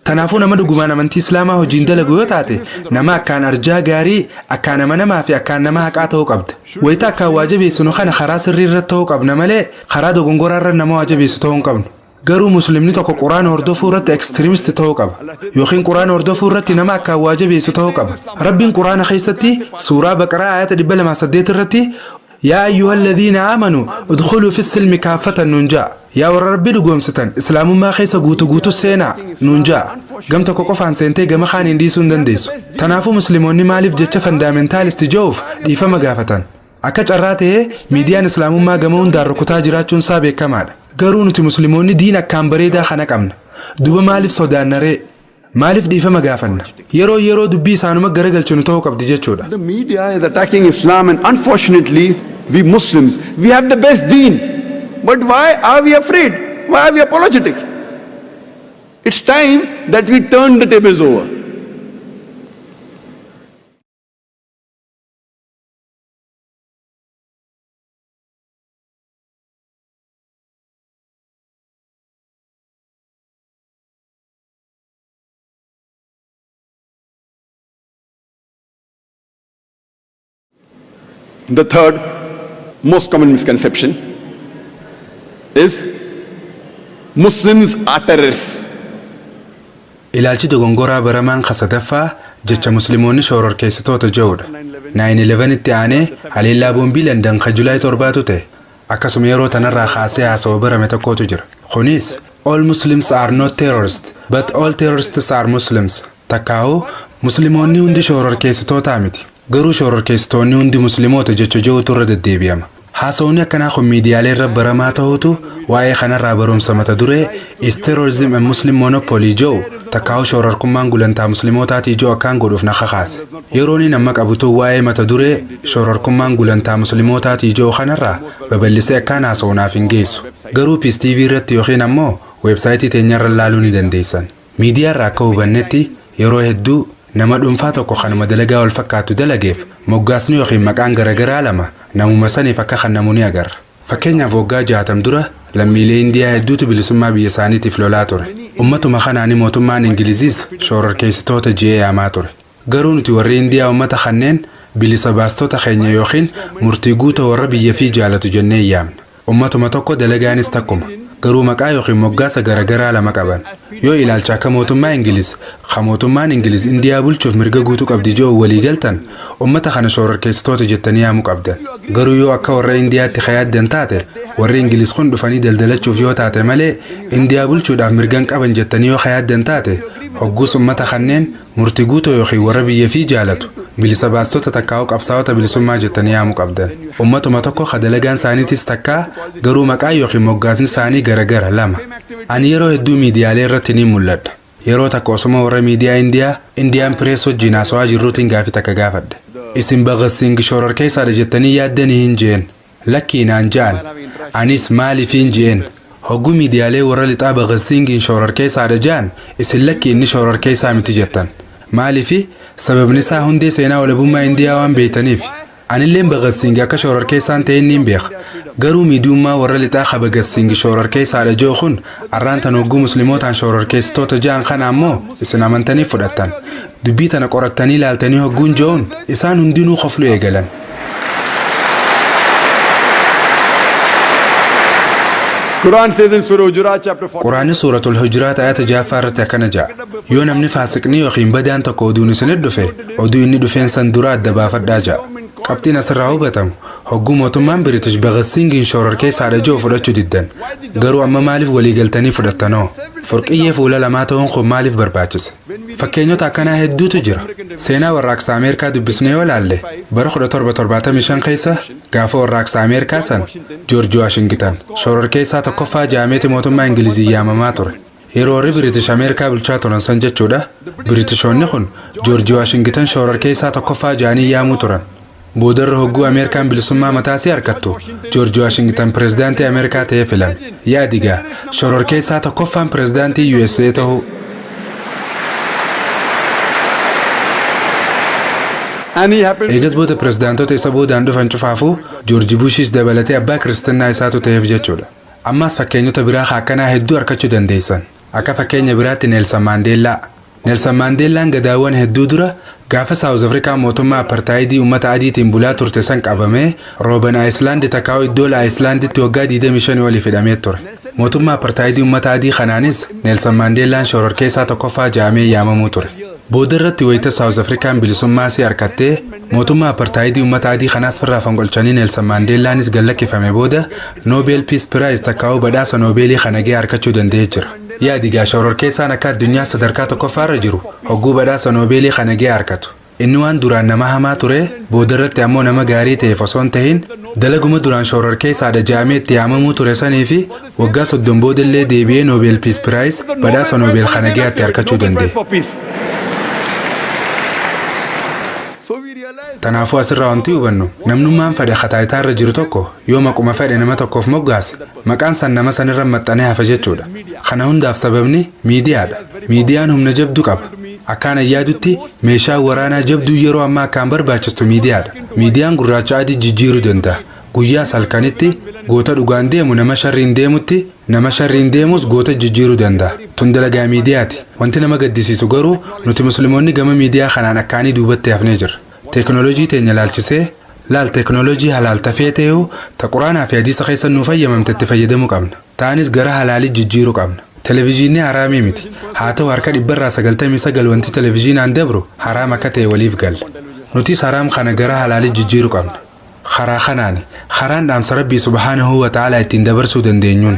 Kanaafuu nama dhugumaan amantii Islaamaa hojiin dalagu yoo taate, nama akkaan arjaa gaarii, akkaan amanamaa fi akkaan nama haqaa ta'uu qabda. Wayita akkaan waa jabeessinu kana karaa sirrii irratti ta'uu qabna malee karaa dogongoraa irra nama waa jabeessu ta'uu hin qabnu. Garuu muslimni tokko Quraana hordofuu irratti extremist ta'uu qaba. Yookiin Quraana hordofuu irratti nama akkaan waa jabeessu ta'uu qaba. Rabbiin Quraana keessatti suuraa Baqaraa ayata 208 irratti yaa ayyuhalladhiina aamanu udkhuluu fi silmi kaaffatan nuun ja'a. Yaa warra Rabbii dhugoomsitan, islaamummaa keessa guutu guutu seenaa nuun ja'a. Gam tokko qofaan seentee gama kaaniin dhiisuu hin dandeessu. Tanaafuu musliimoonni maaliif jecha fundamentalist je'uuf dhiifama gaafatan? Akka carraa ta'ee miidiyaan islaamummaa gama hundaan rukutaa jiraachuun isaa beekamaadha. Garuu nuti musliimoonni diin akkaan bareedaa kana qabna. Duba maaliif sodaanna ree? Maaliif dhiifama gaafanna? Yeroo yeroo dubbii isaanuma garagalchinu ta'uu qabdi jechuudha. The media is attacking Islam, and unfortunately, we Muslims, we have the best deen. But why are we afraid? Why are we apologetic? It's time that we turn the tables over. The third most common misconception is Muslims are terrorists. Ilaalchi dogongoraa baramaan sadaffaa jecha musliimoonni shororkeessitoota jedhudha. 9/11 itti aanee haleellaa boombii Landan ka Julaay 7tu ta'e. Akkasuma yeroo tanarraa kaasee haasawaa barame tokkotu jira. Kunis all Muslims are not terrorists, but all terrorists are Muslims. Takkaa'uu musliimoonni hundi shororkeessitootaa miti. Garuu shororkeessitoonni hundi musliimoota jecha jedhutu irra deddeebi'ama. Haasawni akkanaa kun miidiyaalee irra baramaa ta'utu waa'ee kanarraa barumsa mata duree "Is Terrorism a Muslim Monopoly" jedhu, takkaa'uu shororkummaan gulantaa musliimootaatii jedhu akkaan godhuuf na kakaase. Yeroon inni amma qabutu waa'ee mata duree shororkummaan gulantaa musliimootaatii jedhu kanarraa babal'isee akkaan haasa'u naaf hin geessu. Garuu Peace TV irratti yookiin ammoo weebsaayitii teenyarra ilaaluu ni dandeessan. Miidiyaarraa akka hubannetti yeroo hedduu nama dhuunfaa tokko kanuma dalagaa wal fakkaatu dalageef moggaasni yookiin maqaan garaagaraa lama namuma saniif akka kennamu ni agarra. Fakkeenyaaf, waggaa 60 dura lammiilee Indiyaa hedduutu bilisummaa biyya isaaniitiif lolaa ture. Ummatuma kanaani mootummaan Ingiliziis shororkeessitoota je'ee yaamaa ture. Garuu nuti warri Indiyaa ummata kanneen bilisa baastota keenya yookiin murtii guutuu warra biyya fi jaalatu jennee yaamna. Ummatuma tokko, dalagaanis takkuma. Garuu maqaa yookiin moggaasa garaagaraa lama qaban. Yoo ilaalcha akka mootummaa Ingiliz, ka mootummaan Ingiliz Indiyaa bulchuuf mirga guutuu qabdi jedhu walii galtan, ummata kana shororkeessitoota jettanii yaamuu qabdan. Garuu yoo akka warra Indiyaatti yaaddan taate, warri Ingiliz kun dhufanii daldalachuuf yoo taate malee Indiyaa bulchuudhaaf mirgan qaban jettanii yoo yaaddan taate, hogguus ummata kanneen murtii guutuu yookiin warra biyya fi jaalatu, bilisa baastota takkaa'uu qabsaa'ota bilisummaa jettanii yaamuu qabdan. Ummatuma tokko ka dalagaan isaaniitis takkaa, garuu maqaa yookiin moggaasni isaanii garagara lama. Ani yeroo hedduu miidiyaalee irratti ni mul'adha. Yeroo takka osuma warra miidiyaa Indiyaa, Indian Press wajjin haasawaa jirruutiin gaafii takka gaafadhe. Isin Bhagat Singh shororkeessaadha jettanii yaaddanii hin jeen. Lakkii naan ja'an. Anis maaliifiin jeen. Hogguu miidiyaalee warra lixaa Bhagat Singhin shororkeessaadha ja'an, isin lakki inni shororkeessaa miti jettan. Maaliifi? Sababni isaa hundee seenaa walabummaa Indiyaa waan beektaniif. Anilleen Bhagat Singh akka shororkeessaan ta'e niin beeka. Garuu miidiyummaa warra lixaa ka Bhagat Singh shororkeessaadha jiru kun arraan tan hogguu muslimootaan shororkeessitoota ja'an kana ammoo isin amantanii fudhattan. Dubbii tana qorattanii ilaaltanii hogguun ji'uun isaan hundinuu koflu eegalan. Quran says in Surah Hujurat chapter 40. Quraanni suuratul Hujuraat ayata 6ffaa irratti akkana ja'a. Yoo namni faasiqni yookiin badaan tokko oduun isinit dhufe, oduu inni dhufeen san dura adda baafadhaa ja'a. Qabxiin asirraa hubatamu, hogguu mootummaan British Bhagat Singhin shororkeessaadha ji'u fudhachuu diddan. Garuu amma maaliif waliigaltanii fudhattanoo? Furqiyyee fuula lamaa ta'uun kun maaliif barbaachise? Fakkeenyota akkanaa hedduutu jira. Seenaa warraaqsa Ameerikaa dubbisnee yoo laalle, bara 1775 keessa gaafa warraaqsa Ameerikaa san Joorji Waashingitan shororkeessaa tokkoffaa jaameeti mootummaa Ingilizii yaamamaa ture. Yeroo warri British Ameerikaa bulchaa turan san jechuudha. Biritishoonni kun Joorji Waashingitan shororkeessaa tokkoffaa jaanii yaamuu turan. Boodarra hogguu Ameerikaan bilisummaa mataasii harkattu Joorji Waashingtan pirezidaantii Ameerikaa ta'ee filame. Yaadigaa, shororkeessaa tokkoffaan pirezidaantii USA ta'uu. And he happened Eegas booda pirezidaantota isa boodaan dhufan cufaafuu, Joorji Bushis dabalatee, abbaa kiristinnaa isaatu ta'eef jechuudha. Ammaas fakkeenyota biraa akkanaa hedduu argachuu dandeessan. Akka fakkeenya biraatti Neelsan Maandeellaa. Neelsan Maandeellaan gadaawwan hedduu dura gaafa Saawuz Afrikaa mootummaa apartaayidii uummata adiitiin bulaa turte san qabamee Rooben Aayislaand takkaa'u iddoo Aayislaanditti waggaa 25 olii hidhamee ture. Mootummaa apartaayidii uummata adii kanaanis Neelsan Maandeellaan shororkeessaa tokkoffaa jedhamee yaamamuu ture. Booda irratti wayita Saawuz Afrikaan bilisummaa isii harkattee mootummaa apartaayidii uummata adii kanaas firraa fonqolchanii Neelsan Maandeellaanis gallakkifame booda, Nobel Peace Prize takkaa'uu badhaasa Noobeelii kana gahee harkachuu danda'ee jira. Yaadigaa, shororkeessaan akka addunyaa sadarkaa tokkoffaarra jiru hogguu badhaasa Noobeelii kana gahee harkatu. Inni waan duraan nama hamaa ture booda irratti ammoo nama gaarii ta'eef osoo hin tahin, dalaguma duraan shororkeessaadha jedhamee itti yaamamuu ture sanii fi waggaa 30 boodallee deebi'ee Nobel Peace Prize, badhaasa Noobeel kana gaheetti harkachuu danda'e. for peace. So we realize Kanaafuu asirraa wanti hubannu, namnummaan fedhe xaayitaarra jiru tokko yoo maquma fedhe nama tokkoof moggaase, maqaan san nama sanirra maxxanee hafa jechuudha. Kana hundaaf sababni miidiyaadha. Miidiyaan humna jabduu qaba. Akkaan yaadutti meeshaan waraanaa jabduu yeroo ammaa akkaan barbaachistu miidiyaadha. Miidiyaan gurraacha adii jijjiiruu danda'a. Guyyaa halkanitti goota dhugaan deemu nama sharriin deemutti, nama sharriin deemus goota jijjiiruu danda'a. Tun dalagaa miidiyaati. Wanti nama gaddisiisu garuu nuti musliimoonni gama miidiyaa kanaan akkaanii duubatti hafnee jirra. Teekinooloojii teenya laalchisee laal, teekinooloojii halaal tafee ta'uu ta quraanaa fi hadiisa keessa nuu fayyamamte itti fayyadamuu qabna. Ta'anis gara halaalii jijjiiruu qabna. Televezyiinii haraamii miti. Haa ta'u, harka 99% wanti televezyiinaan dabru haraam akka ta'e waliif galla. Nutis haraam kana gara halaalii jijjiiruu qabna. Karaa kanaani karaan dhaamsa Rabbii subhaanahu wa ta'aalaa ittiin dabarsuu dandeenyuun.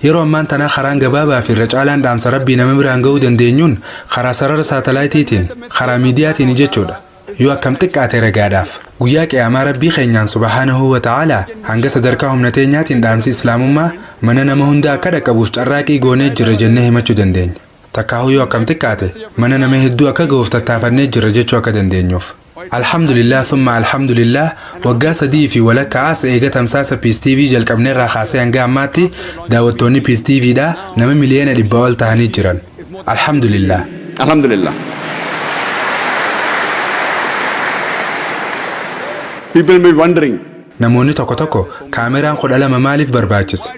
Yeroo ammaan tanaa karaan gabaabaa fi irra caalaan dhaamsa Rabbii nama biraan ga'uu dandeenyuun karaa sarara saatalaayitiitiin, karaa miidiyaatiin jechuudha. Yoo akkam xiqqaate ragaadhaaf guyyaa qiyaamaa Rabbii keenyaan subhaanahu wa ta'aalaa hanga sadarkaa humna teenyaatiin dhaamsi islaamummaa mana nama hunda akka dhaqqabuuf carraaqii goonee jirra jennee himachuu dandeenya. Takkaahuu yoo akkam xiqqaate mana nama hedduu akka ga'uuf tattaafannee jirra jechuu akka dandeenyuuf. Alhamdulillah, thumma alhamdulillah, waggaa 3 fi walakkaa as eega tamsaasa Peace TV jalqabneerraa kaasee hanga ammaatti daawwattoonni Peace TV dha nama miliyoona 100 ol ta'anii jiran. Alhamdulillah. Alhamdulillah. People may be wondering, Namoonni tokko tokko kaameraan 12 maaliif barbaachisa?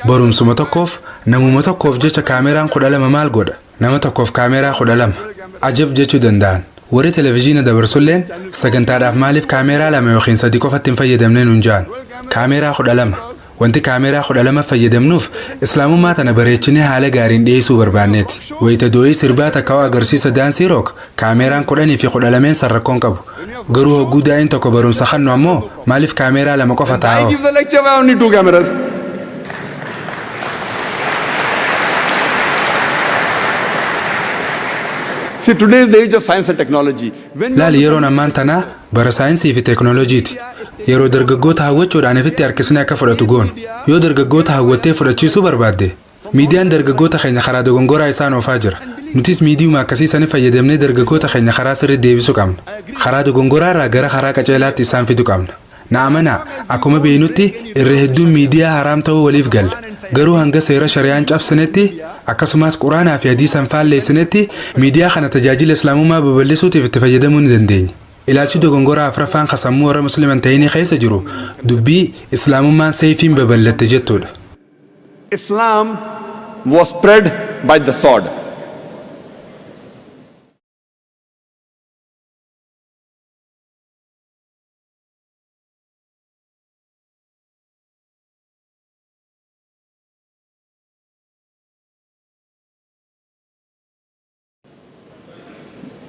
Barumsuma tokkoof, namuma tokkoof jecha kaameraan 12 maal godha? Nama tokkoof kaameraa 12. Ajab jechuu danda'an. Warri televezyiina dabarsulleen sagantaadhaaf maaliif kaameraa lama yookiin sadi qofatti hin fayyadamne nuun ja'an. Kaameraa 12. Wanti kaameraa 12 fayyadamnuuf islaamummaa tana bareechinee haala gaariin dhiyeessuu barbaanneeti. Wayita doo'ii sirbaa takkaa'uu agarsiisa daansii rook kaameraan 10 fi 12 san rakkoon qabu. Garuu hogguu daa'in tokko barumsa kannu ammoo maaliif kaameraa lama qofa I taa'oo? give the lecture, why only two cameras? See, today is the age of science and technology. When you Laali, yeroon ammaan tanaa bara saayinsii fi teekinooloojiiti. Yeroo dargaggoota hawwachuudhaan ifitti harkisnee akka fudhatu goonu. Yoo dargaggoota hawwattee fudhachiisuu barbaadde, miidiyaan dargaggoota keenya karaa dogongoraa isaan oofaa jira. Nutis miidiyuma akkasii sani fayyadamnee dargaggoota keenya karaa sirrii deebisuu qabna. Karaa dogongoraa irraa gara karaa qajeelaatti isaan fidu qabna. Na amanaa, akkuma beeynutti irra hedduun miidiyaa haraam ta'uu waliif galla. Garuu hanga seera shari'aan cabsinetti, akkasumas quraanaa fi hadiisan faalleessinetti, miidiyaa kana tajaajila islaamummaa babal'isuutiif itti fayyadamuu ni dandeenya. Ilaalchi dogongoraa afraffaan ka sammuu warra musliman ta'inii keessa jiru dubbii islaamummaan seefiin babal'atte jettudha. Islam was spread by the sword.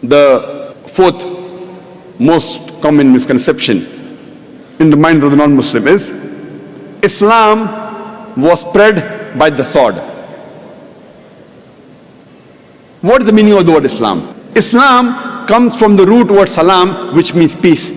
The fourth most common misconception in the mind of the non-Muslim is Islam was spread by the sword. What is the meaning of the word Islam? Islam comes from the root word salam, which means peace.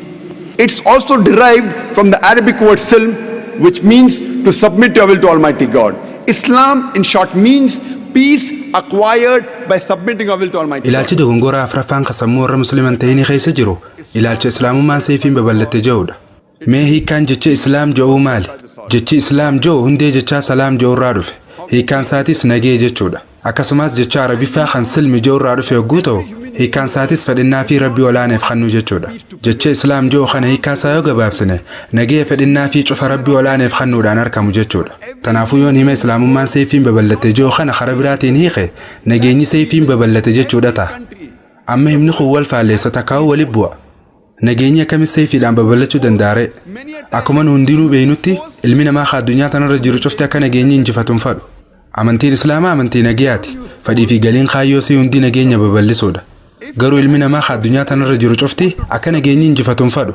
It's also derived from the Arabic word silm, which means to submit your will to Almighty God. Islam, in short, means peace acquired by submitting our will to Almighty God. Ilaalchi dogongoraa afraffaan kan sammuu warra Musliman ta'inii keessa jiru ilaalcha Islaamummaan seefiin babal'atte jedhudha. Mee hiikkaan jecha Islaam jedhuu maali? Jechi Islaam jedhu hundee jechaa salaam jedhu irraa dhufe. Hiikkaan isaatis nagee jechuudha. Akkasumas jecha Arabiffaa kan silmi jedhu irraa dhufe yogguu ta'u, hiikkaan isaatis fedhinnaa fi Rabbii olaaneef kennuu jechuudha. Jecha Islaam jedhu kana hiikkaa isaa yoo gabaabsine, nagee fedhinnaa fi cufa Rabbii olaaneef kennuudhaan argamu jechuudha. Kanaafuu yoon hima Islaamummaan seefiin babal'atte jedhu kana karaa biraatiin hiike, nageenyi seefiin babal'ate jechuudha ta'a. Amma himni kun wal faalleessa takkaa'uu walitti bu'a. Nageenyi akkamitti seefiidhaan babal'achuu danda'a ree? Akkuma nu hundinuu beeknutti, ilmi namaa ka addunyaa tanarra jiru cufti akka nageenyi injifatu hin fadhu. Amantiin Islaamaa amantii nagayaati. Fedhii fi galiin kaayyoo isii hundi nageenya babal'isuudha. Garuu ilmi namaa ka addunyaa tanarra jiru cufti akka nageenyi injifatu hin fadhu.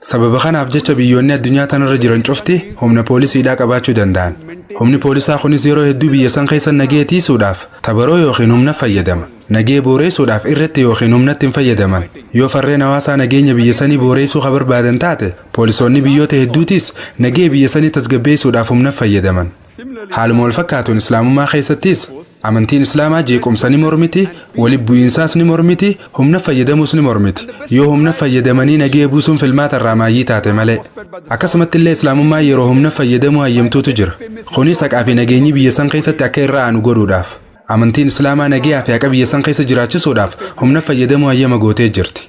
Sababa kanaaf jecha biyyoonni addunyaa tanarra jiran cufti humna poolisiidhaa qabaachuu danda'an. Humni poolisaa kunis yeroo hedduu biyya san keessa nagee tiisuudhaaf tabaroo yookiin humna fayyadama. Nagee booreessuudhaaf irratti yookiin humnatti hin fayyadaman. Yoo farreen hawaasaa nageenya biyya sanii booreessuu ka barbaadan taate, poolisoonni biyyoota hedduutis nagee biyya sanii tasgabbeessuudhaaf humna fayyadaman. Haaluma wal fakkaatuun Islaamummaa keessattis amantiin Islaamaa jeequmsa ni mormiti, walitti bu'iinsaas ni mormiti, humna fayyadamuus ni mormiti. Yoo humna fayyadamanii nagee buusuun filmaata irraa maayyii taate malee. Akkasumatti illee Islaamummaa yeroo humna fayyadamuu hayyamtuutu jira. Kunis haqaa fi nageenyi biyya san keessatti akka irra aanu godhuudhaaf. Amantiin Islaamaa nagayaa fi haqa biyya san keessa jiraachisuudhaaf humna fayyadamuu hayyama gootee jirti.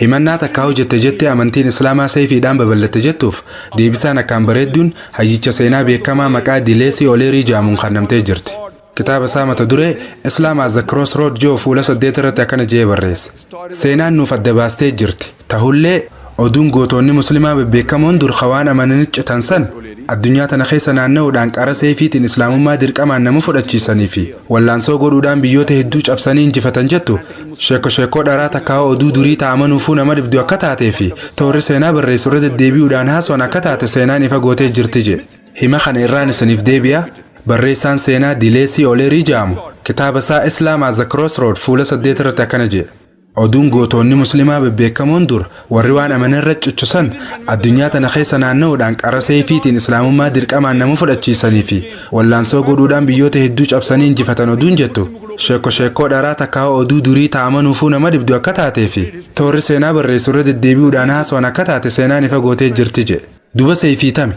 Himannaa takkaa hojjette jettee amantiin Islaamaa seefiidhaan babal'atte jettuuf deebisaan akkaan bareedduun hayyicha seenaa beekamaa maqaa Dileesii Oleerii jaamuun kennamtee jirti. Kitaaba isaa mata duree "Islam at the Crossroad" jiru fuula 8 irratti akkana jedhee barreesse. Seenaan nuuf adda baastee jirti. Tahullee oduun gootonni Muslimaa bebbeekamoon dur waan amananii citan san addunyaa tana keessa naanna'uudhaan qara seefiitiin Islaamummaa dirqamaan nama fudhachiisanii fi wallaansoo godhuudhaan biyyoota hedduu cabsanii injifatan jettu, sheeko sheekoo dharaa takkaa oduu durii ta'amanuufuu nama dhibdu akka taatee fi toorri seenaa barreessu irra deddeebi'uudhaan haasoon akka taate seenaan ifa gootee jirti jedhe. Hima kana irraan isiniif deebi'a. Barreessaan seenaa Dileesii Oleerii jedhamu kitaaba isaa "Islam at the Crossroad" fuula 8 irratti akkana jedhe. Oduun gootonni Muslimaa bebbeekamoon dur warri waan amanarra cichusan addunyaa tana keessa naanna'uudhaan qara seefiitiin Islaamummaa dirqamaan nama fudhachiisanii fi wallaansoo godhuudhaan biyyoota hedduu cabsanii injifatan oduun jettu, sheeko sheekoo dharaa takkaa oduu durii ta'amanuufuu nama dhibdu akka taatee fi toorri seenaa barreessu irra deddeebi'uudhaan haasoon akka taate seenaan ifa gootee jirti jedhe. Duba seefii tami?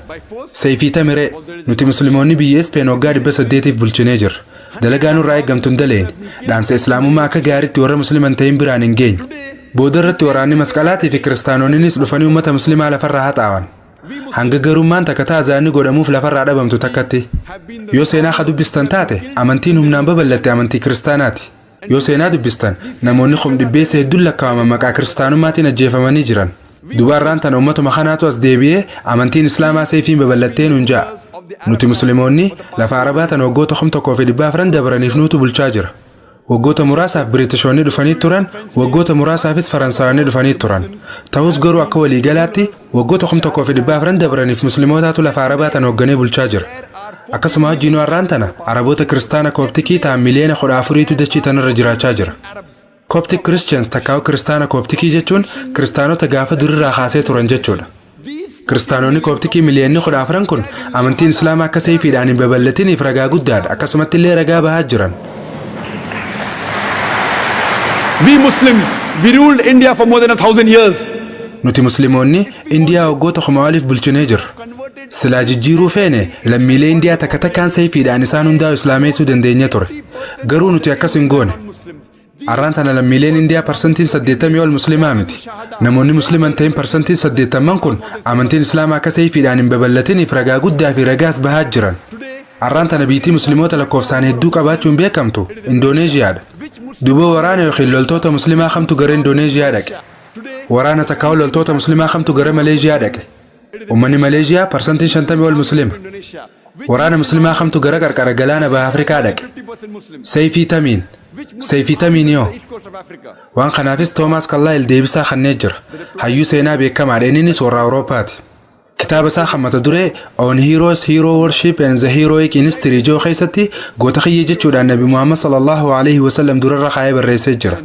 Seefii tami ree? Nuti Musliimoonni biyya Ispeen waggaa 800f bulchinee jirra. Dalagaa nurraa eeggamtu hin daleen. Dhaamsa Islaamummaa akka gaariitti warra Musliman ta'in biraan hin geenye. Booda irratti waraanni masqalaatii fi kiristaanonnis dhufanii uummata Muslimaa lafarraa haxaawan. Hanga garummaan takka taazaanni godhamuuf lafarraa dhabamtu takkatti. Yoo seenaa ka dubbistan taate, amantiin humnaan babal'atte amantii kiristaanaati. Yoo seenaa dubbistan, namoonni 100,000 hedduun lakkaa'aman maqaa kiristaanummaatiin ajjeefamanii jiran. Dubaarraan tana uummatuma kanaatu as deebi'ee amantiin Islaamaa seefiin babal'attee nuun ja'a. Nuti Musliimoonni lafa Arabaa tana waggoota 1400 dabraniif nuutu bulchaa jira. Waggoota muraasaaf Biritishoonni dhufanii turan, waggoota muraasaafis Faransaayonni dhufanii turan. Ta'us garuu akka waliigalaatti waggoota 1400 dabraniif Muslimootaatu lafa Arabaa tana hoogganee bulchaa jira. Akkasuma wajjin har'aan tana Araboota Kiristaana Kooptikii ta'an miliyoona 14tu dachii tanarra jiraachaa jira. Coptic Christians takkaa'u Kiristaana Kooptikii jechuun Kiristaanota gaafa durirraa kaasee turan jechuudha. Kiristaanonni Kooptikii miliyoonni 14 kun amantiin Islaamaa akka seefiidhaan hin babal'atiniif ragaa guddaadha. Akkasumatti illee ragaa bahaa jiran. We Muslims, we ruled India for more than 1,000 years. Nuti Musliimoonni Indiyaa waggoota 1000 oliif bulchinee jirra. Silaa jijjiiruu feene, lammiilee Indiyaa takka takkaan seefiidhaan isaan hundaa'u islaameessuu dandeenya ture. Garuu nuti akkas hin goone. Har'aan tana lammiileen Indiyaa 80% ol Muslimaa miti. Namoonni Musliman ta'in 80% kun amantiin Islaamaa akka seefiidhaan hin babal'atiniif ragaa guddaa fi ragaas bahaa jiran. Har'aan tana biitii Musliimoota lakkoofsaan hedduu qabaachuun beekamtu Indooneeziyaadha. Duuba waraana yookiin loltoota Muslimaa kamtu gara Indooneeziyaa dhaqe? Waraana takkaa'u loltoota Muslimaa kamtu gara Maleeziyaa dhaqe? Uummanni Maleeziyaa 50% ol Muslima. Waraana Muslimaa kamtu gara qarqara galaana baha Afrikaa dhaqe? Seeyfii tamiin? Seeyfii tamiin yoo? Waan kanaafis Toomaas Kallaayil deebisaa kennee jira. Hayyuu seenaa beekamaadha. Innis warra Awuroopaati. Kitaaba isaa kan mata duree "On Heroes, Hero Worship and the Heroic in History" joo keessatti goota kiyya jechuudhaan Nabi Muhammad sallallahu alaihi wasallam durarra kaayee barreessee jira.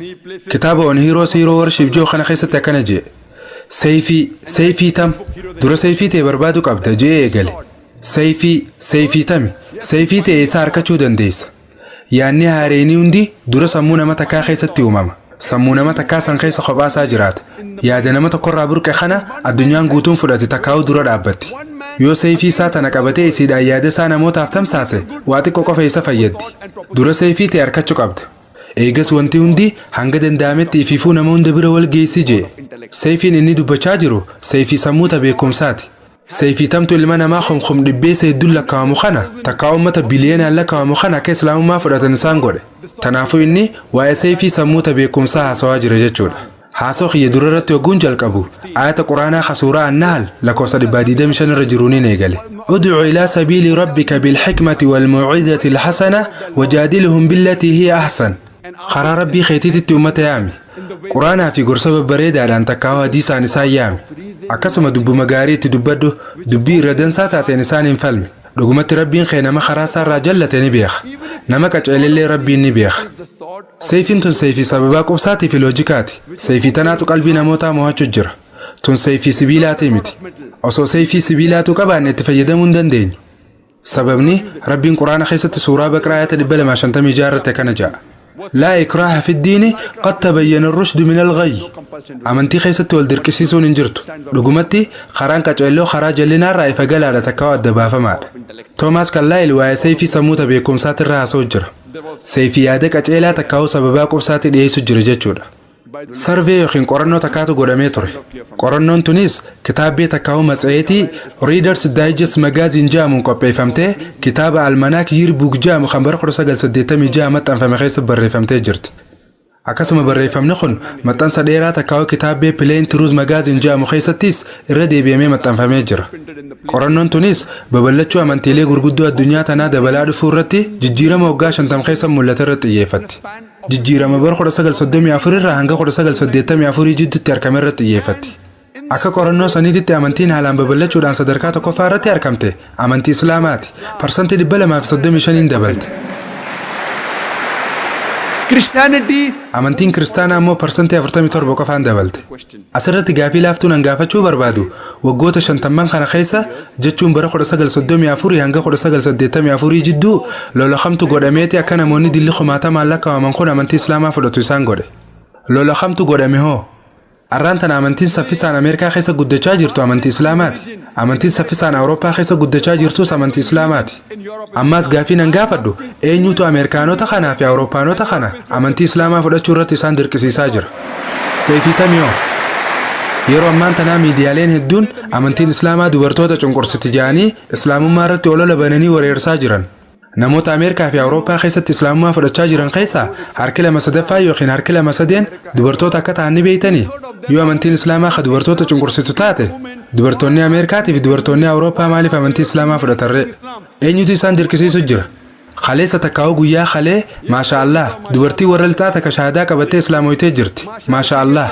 Kitaaba "On Heroes, Hero Worship" joo kana keessatti akkana jee. Seeyfii, seeyfii tam? Dura seeyfii ta'e barbaadu qabda jee eegale. Seeyfii, seeyfii tami? Seeyfii ta'e isaa harkachuu dandeessa? Yaanni haareenii hundi dura sammuu nama takkaa keessatti uumama. Sammuu nama takkaa san keessa kophaasaa jiraata. Yaada nama tokkorraa burqe kana addunyaan guutuun fudhate takkaa'uu dura dhaabbatti. Yoo seefii isaa tana qabatee isiidhaan yaada isaa namootaaf tamsaase, waa xiqqoo qofa isa fayyaddi. Dura seefii ta'e harkachuu qabda. Eegas wanti hundi hanga danda'ametti ifiifuu nama hunda bira wal geessi jee. Seefiin inni dubbachaa jiru seefii sammuu ta beekumsaati. Seefii tamtu ilma namaa kumkum dhibbeessa hedduun lakkaa'amu kana, takkaa uummata biliyoonaan lakkaa'amu kana akka islaamummaa fudhatan isaan godhe. Kanaafuu inni waa'ee seefii sammuu ta beekumsaa haasawaa jira jechuudha. Haasoo kiyya dura irratti hogguun jalqabu ayata quraanaa ka suuraa Annahl lakkoofsa 125 irra jiruun eegale. ادع إلى سبيل ربك بالحكمة والموعظة الحسنة وجادلهم بالتي هي أحسن. Karaa rabbii keetiitti uummata yaami. Quraanaa fi gorsa babbareedaadhaan takkaawaa hadiisaan isaan yaami. Akkasuma dubbuma gaarii itti dubbadhu, dubbii irra dansaa taateen isaan hin falmi. Dhugumatti rabbiin kee nama karaa isaarraa jallate ni beeka. Nama qaceelellee rabbiin ni beeka. Seefiin tun seefii sababaa qubsaatii fi loojikaati. Seefii tanaatu qalbii namootaa mo'achuu jira. Tun seefii sibiilaatii miti. Osoo seefii sibiilaatu qabaanne itti fayyadamuu hin dandeenyu. Sababni rabbiin quraana keessatti suuraa Baqraa ayata 256 irratti akkana jedha. لا إكراه في الدين قد تبين الرشد من الغي. Amantii keessatti wal dirqisiisuun hin jirtu. Dhugumatti karaan qaceelloo karaa jallinaa ifa galaadha takkaa adda baafamaadha. Toomaas Kallaayil waa'ee seefii sammuuta beekumsaatirra haasa'u jira. Seefii yaada qaceelaa takkaa'uu sababaa qubsaatti dhiyeessu jira jechuudha. Survey yookiin qorannoo takkaatu godhamee ture. Qorannoon tunis kitaabbii takkaa'uu matseetii Readers Digest Magazine jedhamuun qopheeffamtee kitaaba Almanac Yearbook jedhamu kan bara 1986 maxxanfame keessa barreeffamtee jirti. Akkasuma barreeffamni kun maxxansa dheeraa takkaa'uu kitaabbii Plain Truth Magazine jedhamu keessattis irra deebi'amee maxxanfamee jira. Qorannoon tunis babal'achuu amantiilee gurguddoo addunyaa tanaa dabalaa dhufuu irratti jijjiirama waggaa 50 keessa mul'ate irratti xiyyeeffatti. Jijjiirama bara 1934 irraa hanga 1984 jidduutti argame irratti xiyyeeffatti. Akka qorannoo saniititti amantiin haalaan babal'achuudhaan sadarkaa tokkoffaa irratti argamte amantii Islaamaati. 235% dabalte. Christianity Amantiin kiristaanaa immoo 47% qofaan dabalte. Asirratti gaafii laaftuun an gaafachuu barbaadu waggoota 50n kana keessa, jechuun bara 1934 hanga 1984 jidduu, lola kamtu godhameeti akka namoonni dilli kumaatamaan lakkaa'aman kun amantii Islaamaa fudhatu isaan godhe? Lola kamtu godhame hoo? Arraan tana amantiin saffisaan Ameerikaa keessa guddachaa jirtu amantii Islaamaati. Amantiin saffisaan Awurooppaa keessa guddachaa jirtus amantii Islaamaati. Ammaas gaafii nan gaafadhu, eenyutu Ameerikaanota kanaa fi Awurooppaanota kana amantii Islaamaa fudhachuu irratti isaan dirqisiisaa jira? Seefii tamiyoo? Yeroo ammaan tanaa miidiyaaleen hedduun amantiin Islaamaa dubartoota cunqursiti jedhanii Islaamummaa irratti olola bananii wareersaa jiran. Namoota Ameerikaa fi Awurooppaa keessatti Islaamummaa fudhachaa jiran keessaa harki lama sadaffaa yookiin harki lama sadeen dubartoota akka ta'an ni beeytanii? Yoo amantiin Islaamaa ka dubartoota cunqursitu taate, dubartoonni Ameerikaatii fi dubartoonni Awurooppaa maaliif amantii Islaamaa fudhatarree? Eenyutu isaan dirqisiisu jira? Kaleessa takkaa'uu guyyaa kalee, maasha Allah, dubartii warra lixaa takka shahaadaa qabattee islaamoytee jirti. Maasha Allah.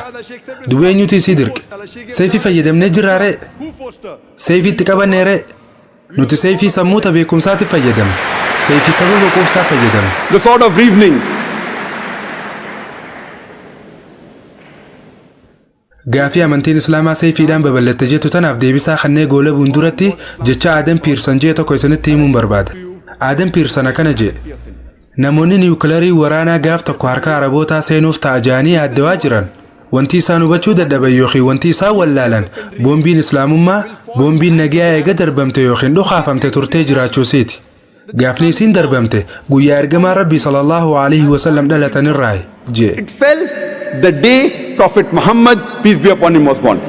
Duba eenyutu isii dirqe? Seefii fayyadamnee jirraaree? Seefii itti qabanneeree? Nuti seefii sammuuta beekumsaatiif fayyadamne. Seefii sababa quubsaa fayyadamne. The sword of reasoning. Gaafii amantiin Islaamaa seefiidhaan babal'atte jettu tanaaf deebisaa kannee goolabuun duratti jecha Aadan Piirsan jee tokko isinitti himuun barbaada. Aadan Piirsan akkana jee. Namoonni niwukilarii waraanaa gaaf tokko harka Arabootaa seenuuf ta'a ja'anii yaaddawaa jiran. Wanti isaan hubachuu dadhaban yookiin wanti isaan wallaalan, boombiin Islaamummaa, boombiin nagayaa eega darbamte yookiin dhukaafamte turtee jiraachuusiiti. Gaafni isiin darbamte guyyaa ergamaa Rabbii sallallahu alaihi wasallam dhalatanirraayi jee. It fell the day Prophet Muhammad, peace be upon him, was born.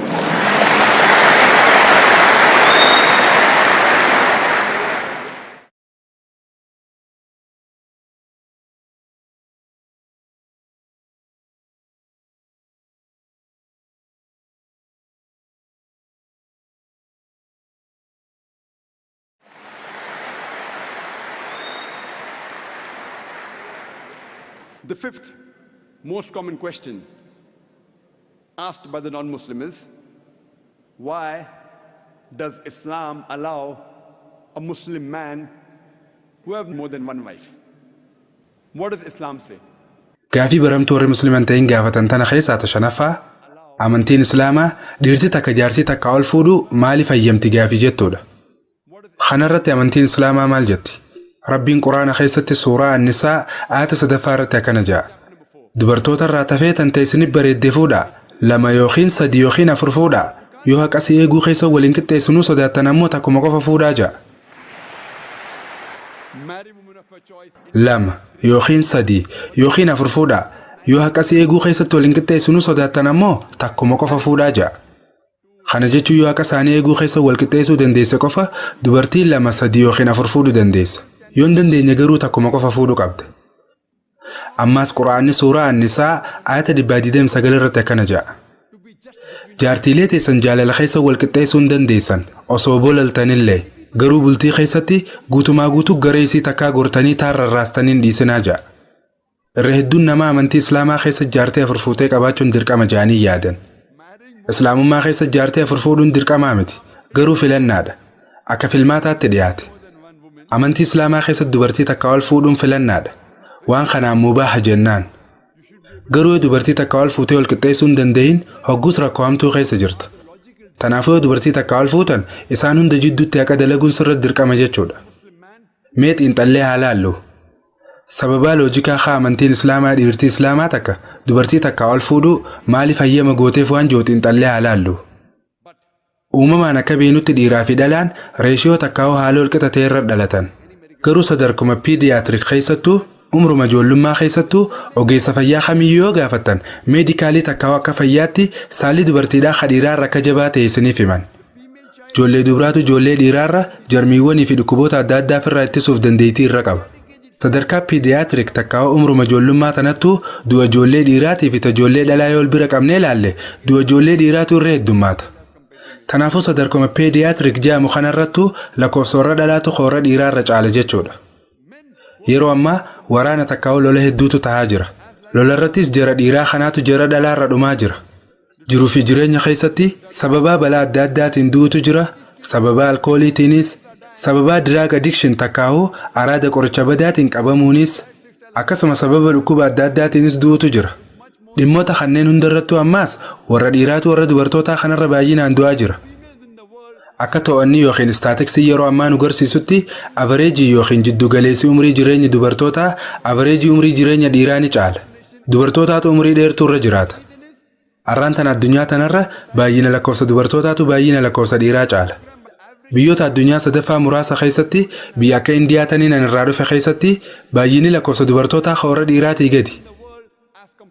The fifth most common question asked by the non Muslim is, why does Islam allow a Muslim man who have more than one wife? What does Islam say? Gaafii baramtuu warri musliiman ta'in gaafatan tana keessaa ta shanaffaa, amantiin Islaamaa dhiirti takka jaartii takka ol fuudhuu maaliif hayyamti gaafii jettuudha. Kanarratti amantiin Islaamaa maal jetti? Rabbiin Quraana keessatti suuraa Annisaa aayata sadaffaa irratti akkana jedha. Dubartoota irraa tafee tan ta'e isinif bareedde fuudhaa. Lama yookiin sadi yookiin afur fuudhaa. Yoo haqa si eeguu keessa waliin qixxeessinuu sodaattan ammoo takkuma qofa fuudhaa jedha. Lama yookiin sadi yookiin afur fuudhaa. Yoo haqa si eeguu keessatti waliin qixxeessinuu sodaattan ammoo takkuma qofa fuudhaa jedha. Kana jechuun yoo haqa isaanii eeguu keessa wal qixxeessuu dandeesse qofa dubartiin lama, sadi yookiin afur fuudhuu dandeessa. Yoo hin dandeenye garuu takkuma qofa fuudhuu qabda. Ammaas Quraanni suuraa Annisaa ayata 129 irratti akkana jedha. Jaartiilee teessan jaalala keessa wal qixxeessuu hin dandeessan osoo bolaltanillee, garuu bultii keessatti guutumaa guutuu gara isii takkaa gortanii taarrarraastanii hin dhiisinaa jedha. Irra hedduun nama amantii Islaamaa keessa jaartii afur fuutee qabaachuun dirqama jedhanii yaadan. Islaamummaa keessa jaartii afur fuudhuun dirqamaa miti, garuu filannaadha. Akka filmaataatti dhiyaate. Amantii Islaamaa keessa dubartii takka ol fuudhuun filannaadha. Waan kanaan mubaaha jennaan. Garuu yoo dubartii takka ol fuutee ol qixxeessuu hin danda'in, hogguus rakkoo hamtuu keessa jirta. Kanaafuu yoo dubartii takka ol fuutan, isaan hunda jidduutti haqa dalaguun sirra dirqama jechuudha. Mee xiinxallee haa laallu. Sababaa loojikaa haa amantiin Islaamaa dhiirtii Islaamaa takka dubartii takka ol fuudhuu maaliif hayyama gooteef waan jiru xiinxallee haa laallu. Uumamaan akka beeknutti dhiiraa fi dhalaan reeshiyoo takkaa'uu haala wal qixa ta'e irra dhalatan. Garuu sadarkuma pediatric keessattuu, umruma ijoollummaa keessattuu, ogeessa fayyaa kamiyyuu yoo gaafattan, medically takkaa'uu akka fayyaatti saalli dubartiidhaa ka dhiiraarra akka jabaa ta'e isiniif himan. Ijoollee dubaraatu ijoollee dhiiraarra jarmiiwwanii fi dhukkuboota adda addaa ofirraa ittisuuf dandeettii irra qaba. Sadarkaa pediatric takkaa'uu umruma ijoollummaa tanattuu du'a ijoollee dhiiraatii fi ijoollee dhalaa yoo bira qabnee ilaalle, du'a ijoollee dhiiraatu irra heddummaata. Kanaafuu sadarkuma pediatric jedhamu kanarrattuu lakkoofsa warra dhalaatu warra dhiiraarra caala jechuudha. Yeroo ammaa waraana takkaa'uu lola hedduutu tahaa jira. Lolarrattis jara dhiiraa kanaatu jara dhalaarra dhumaa jira. Jiruu fi jireenya keessatti sababaa balaa adda addaatiin du'utu jira. Sababaa alkooliitiinis, sababaa drug addiction takkaa'uu araada qoricha badaatiin qabamuunis, akkasuma sababa dhukkuba adda addaatiinis du'utu jira. Dhimmoota kanneen hundarrattuu ammaas warra dhiiraatu warra dubartootaa kanarra baay'inaan du'aa jira. Akka to'annii yookiin statisticsii yeroo ammaa nu garsiisutti, average yookiin jiddugaleessi umrii jireenya dubartootaa average umrii jireenya dhiiraa ni caala. Dubartootaatu umrii dheertuu irra jiraata. Arraan tana addunyaa tanarra baay'ina lakkoofsa dubartootaatu baay'ina lakkoofsa dhiiraa caala. Biyyoota addunyaa sadaffaa muraasa keessatti, biyya akka Indiyaa taniin an irraa dhufe keessatti, baay'inni lakkoofsa dubartootaa warra dhiiraatii gadi.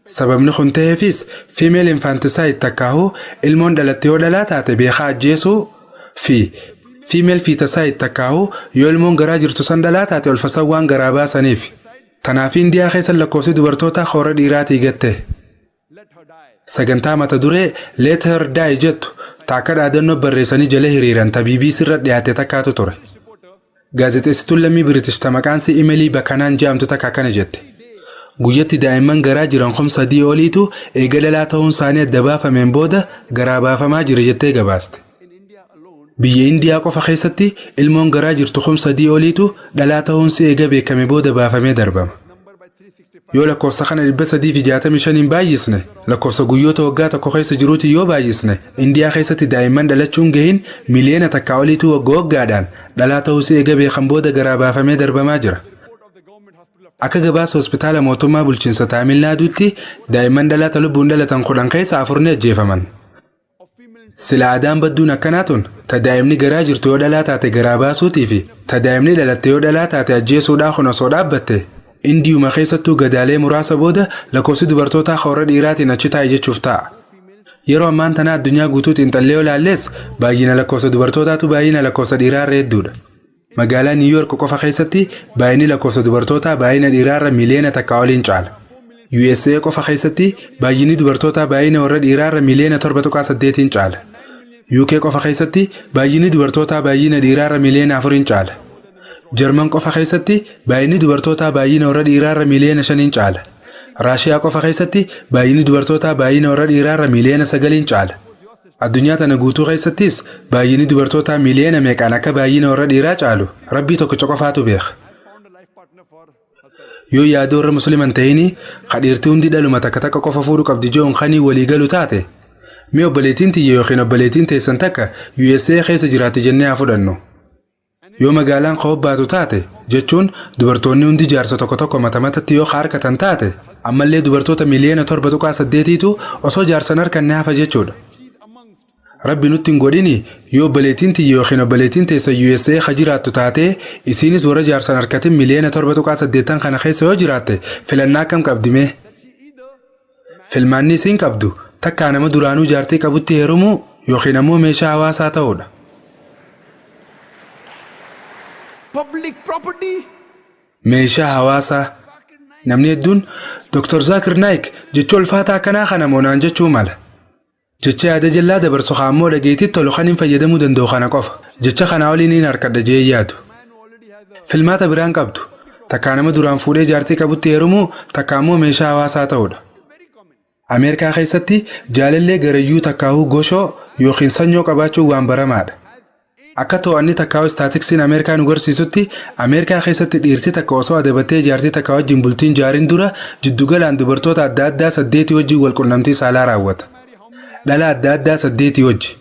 Sababni kun ta'eefis female infanticide takkaahuu ilmoon dhalatte yoo dhalaa taate beekaa ajjeesuu fi female feticide takkaahuu yoo ilmoon garaa jirtu san dhalaa taate olfasan waan garaa baasaniif. Kanaaf Indiyaa keessa lakkoofsi dubartootaa warra dhiiraatii gatte. Sagantaa mata duree "Let Her Die" jettu taakka dhaadannoo barreessanii jala hiriiran ta BBC irra dhiyaate takkaatu ture. Gaazexeessituun lammii Biritish ta maqaan isii Imelii Bakanaan jedhamtu takka akkana jette. Guyyatti daa'imman garaa jiran 3,000 oliitu eega dhalaa ta'uun isaanii adda baafameen booda garaa baafamaa jira jettee gabaaste. Biyya Indiyaa qofa keessatti ilmoon garaa jirtu 3,000 oliitu dhalaa ta'uun si eega beekame booda baafamee darbama. Yoo lakkoofsa kana 365n baay'isne, lakkoofsa guyyoota waggaa tokko keessa jiruuti yoo baay'isne, Indiyaa keessatti daa'imman dhalachuun gahin 1 miliyoona oliitu waggaa waggaadhaan dhalaa ta'uu si eega beekan booda garaa baafamee darbamaa jira. Akka gabaasa hospitaala mootummaa bulchiinsa Taamil Naaduutti daa'imman dhalaata lubbuun dhalatan 10 keessa afur ni ajjeefaman. Sila aadaan badduun akkanaa tun ta daa'imni garaa jirtu yoo dhalaa taate garaa baasuutii fi ta daa'imni dhalatte yoo dhalaa taate ajjeesuudhaa kun osoo dhaabbatte, Indiyuma keessattuu gadaalee muraasa booda lakkoofsi dubartootaa warra dhiiraatiin achi taa'e jechuuf ta'a. Yeroo ammaan tana addunyaa guutuu xiinxallee yoo laallees, baay'ina lakkoofsa dubartootaatu baay'ina lakkoofsa dhiiraarra hedduudha. Magaalaa Niw Yoork qofa keessatti baay'inni lakkoofsa dubartootaa baay'ina dhiiraarra 1 miliyoona oliin caala. USA qofa keessatti baay'inni dubartootaa baay'ina warra dhiiraarra 7.8 miliyoonaan caala. UK qofa keessatti baay'inni dubartootaa baay'ina dhiiraarra 4 miliyoonaan caala. Jarman qofa keessatti baay'inni dubartootaa baay'ina warra dhiiraarra 5 miliyoonaan caala. Raashiyaa qofa keessatti baay'inni dubartootaa baay'ina warra dhiiraarra 9 miliyoonaan caala. Addunyaa tana guutuu keessattis baay'inni dubartootaa miliyoona meeqaan akka baay'ina warra dhiiraa caalu Rabbii tokkicha qofaatu beeka. Yoo yaada warra Musliman ta'inii kadhiirtii hundi dhaluma takka takka qofa fuudhuu qabdi joon kanii walii galu taate, mee obboleettiin tiyya yookiin obboleettiin teessan takka USA keessa jiraatti jennee haa fudhannu. Yoo magaalaan ka'oo taate jechuun dubartoonni hundi jaarsa tokko tokko mata matatti yoo harkatan taate ammallee dubartoota miliyoona 7.8tu osoo jaarsan harkanne hafa jechuudha. Rabbi nutti hin godhini, yoo obboleettiin tiyya yookiin obboleettiin teessa USA ka jiraattu taatee, isiinis warra jaarsan harkatin miliyoona 7.8 kana keessa yoo jiraatte, filannaa akkam qabdimee? Filmaanni isiin qabdu takkaa nama duraanuu jaartii qabutti heerumuu yookiin ammoo meeshaa hawaasaa ta'uudha. Public property. Meeshaa hawaasaa. Namni hedduun Dr. Zaakir Naayik jecha ulfaataa akkanaa kana moonaan jechuu mala. Jecha yaada jallaa dabarsu ammoo dhageettii tolu kan hin fayyadamuu danda'u kana qofa. Jecha kanaa oliin hin harkadha jee yaadu. Filmaata biraan qabdu. Takkaa nama duraan fuudhee jaartii qabutti heerumuu, takka ammoo meeshaa hawaasaa ta'uudha. Ameerikaa keessatti jaalallee garayyuu takkaahuu goshoo yookiin sanyoo qabaachuun waan baramaadha. Akka to'anni takkaa'u istaatiksiin Ameerikaa nu garsiisutti, Ameerikaa keessatti dhiirti takka osoo adabattee jaartii takka wajjin bultiin jaariin dura jiddugalaan dubartoota adda addaa saddeetii wajjin wal qunnamtii saalaa raawwata. Dhala adda addaa saddeetii wajji.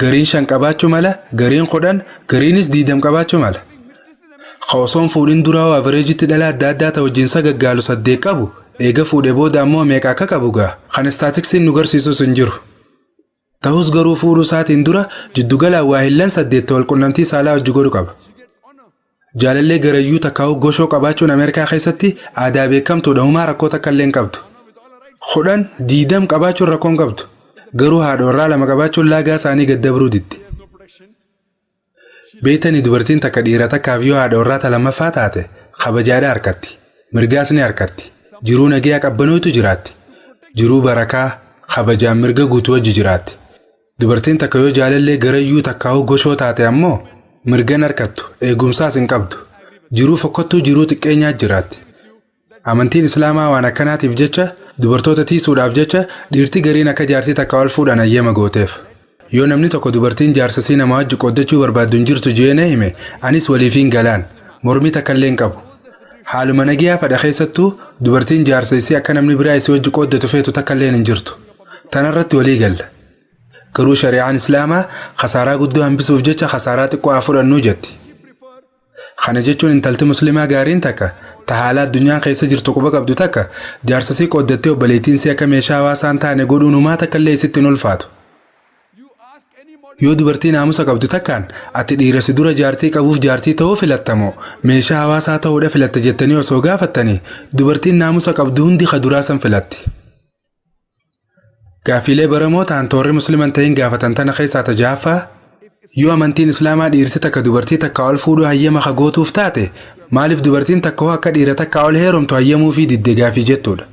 Gariin shan qabaachuu mala, gariin 10, gariinis 20 qabaachuu mala. Ka osoon fuudhin duraa average-itti dhala adda addaa ta wajjin sagaggaalu saddeet qabu, eega fuudhee booda ammoo meeqa akka qabu gaa kan istaatiksiin nu garsiisus hin jiru. Ta'us garuu fuudhuu isaatiin dura jiddugalaan waa hillan saddeet wal qunnamtii saalaa hojii godhu qaba. Jaalallee garayyuu takkaa'u goshoo qabaachuun Ameerikaa keessatti aadaa beekamtuudha, humaa rakkoo takka illee hin qabdu. 10, 20 qabaachuun rakkoo hin qabdu. Garuu haadha warraa lama qabaachuun laagaa isaanii gad dabruu diddi. Beektanii, dubartiin takka dhiira takkaaf yoo haadha warraa ta lammaffaa taate kabajaadha harkatti. Mirgaas ni harkatti. Jiruu nagayaa qabbanootu jiraatti. Jiruu barakaa kabajaan mirga guutuu wajji jiraatti. Dubartiin takka yoo jaalallee garayyuu takkaa'u goshoo taate ammoo mirgan harkattu, eegumsaas hin qabdu. Jiruu fokkottuu, jiruu xiqqeenyaa jiraatti. Amantiin Islaamaa waan akkanaatiif jecha, dubartoota tiisuudhaaf jecha, dhiirti gariin akka jaartii takka ol fuudhan hayyama gooteef. Yoo namni tokko dubartiin jaarsasii nama wajji qooddachuu barbaaddu hin jirtu jeene hime, anis waliifiin galaan mormii takka illee hin qabu. Haaluma nagayaa fadha keessattuu dubartiin jaarsa isii akka namni biraa isii wajji qooddatu feetu takka illee hin jirtu. Tanarratti walii galla. Garuu shari'aan Islaamaa khasaaraa guddoo hambisuuf jecha khasaaraa xiqqoo haa fudhannuu jetti. Kana jechuun intalti musliimaa gaariin takka ta haala addunyaan keessa jirtu quba qabdu takka jaarsasii qooddattee obboleettiin isii akka meeshaa hawaasaa hin taane godhuun humaa takka illee isitti hin ulfaatu. Yoo dubartii naamusa qabdu takkaan ati dhiira si dura jaartii qabuuf jaartii ta'uu filattamoo meeshaa hawaasaa ta'uudha filatta jettanii osoo gaafattanii, dubartiin naamusa qabdu hundi ka duraa san filatti. Gaafiilee baramoo ta'an toorri musliiman ta'in gaafatan tana keessaa ta ja'affaa, yoo amantiin Islaamaa dhiirti takka dubartii takka ol fuudhuu hayyama ka gootuuf taate, maaliif dubartiin takka hoo akka dhiira takka ol heerumtu hayyamuu fi didde gaafii jettuudha.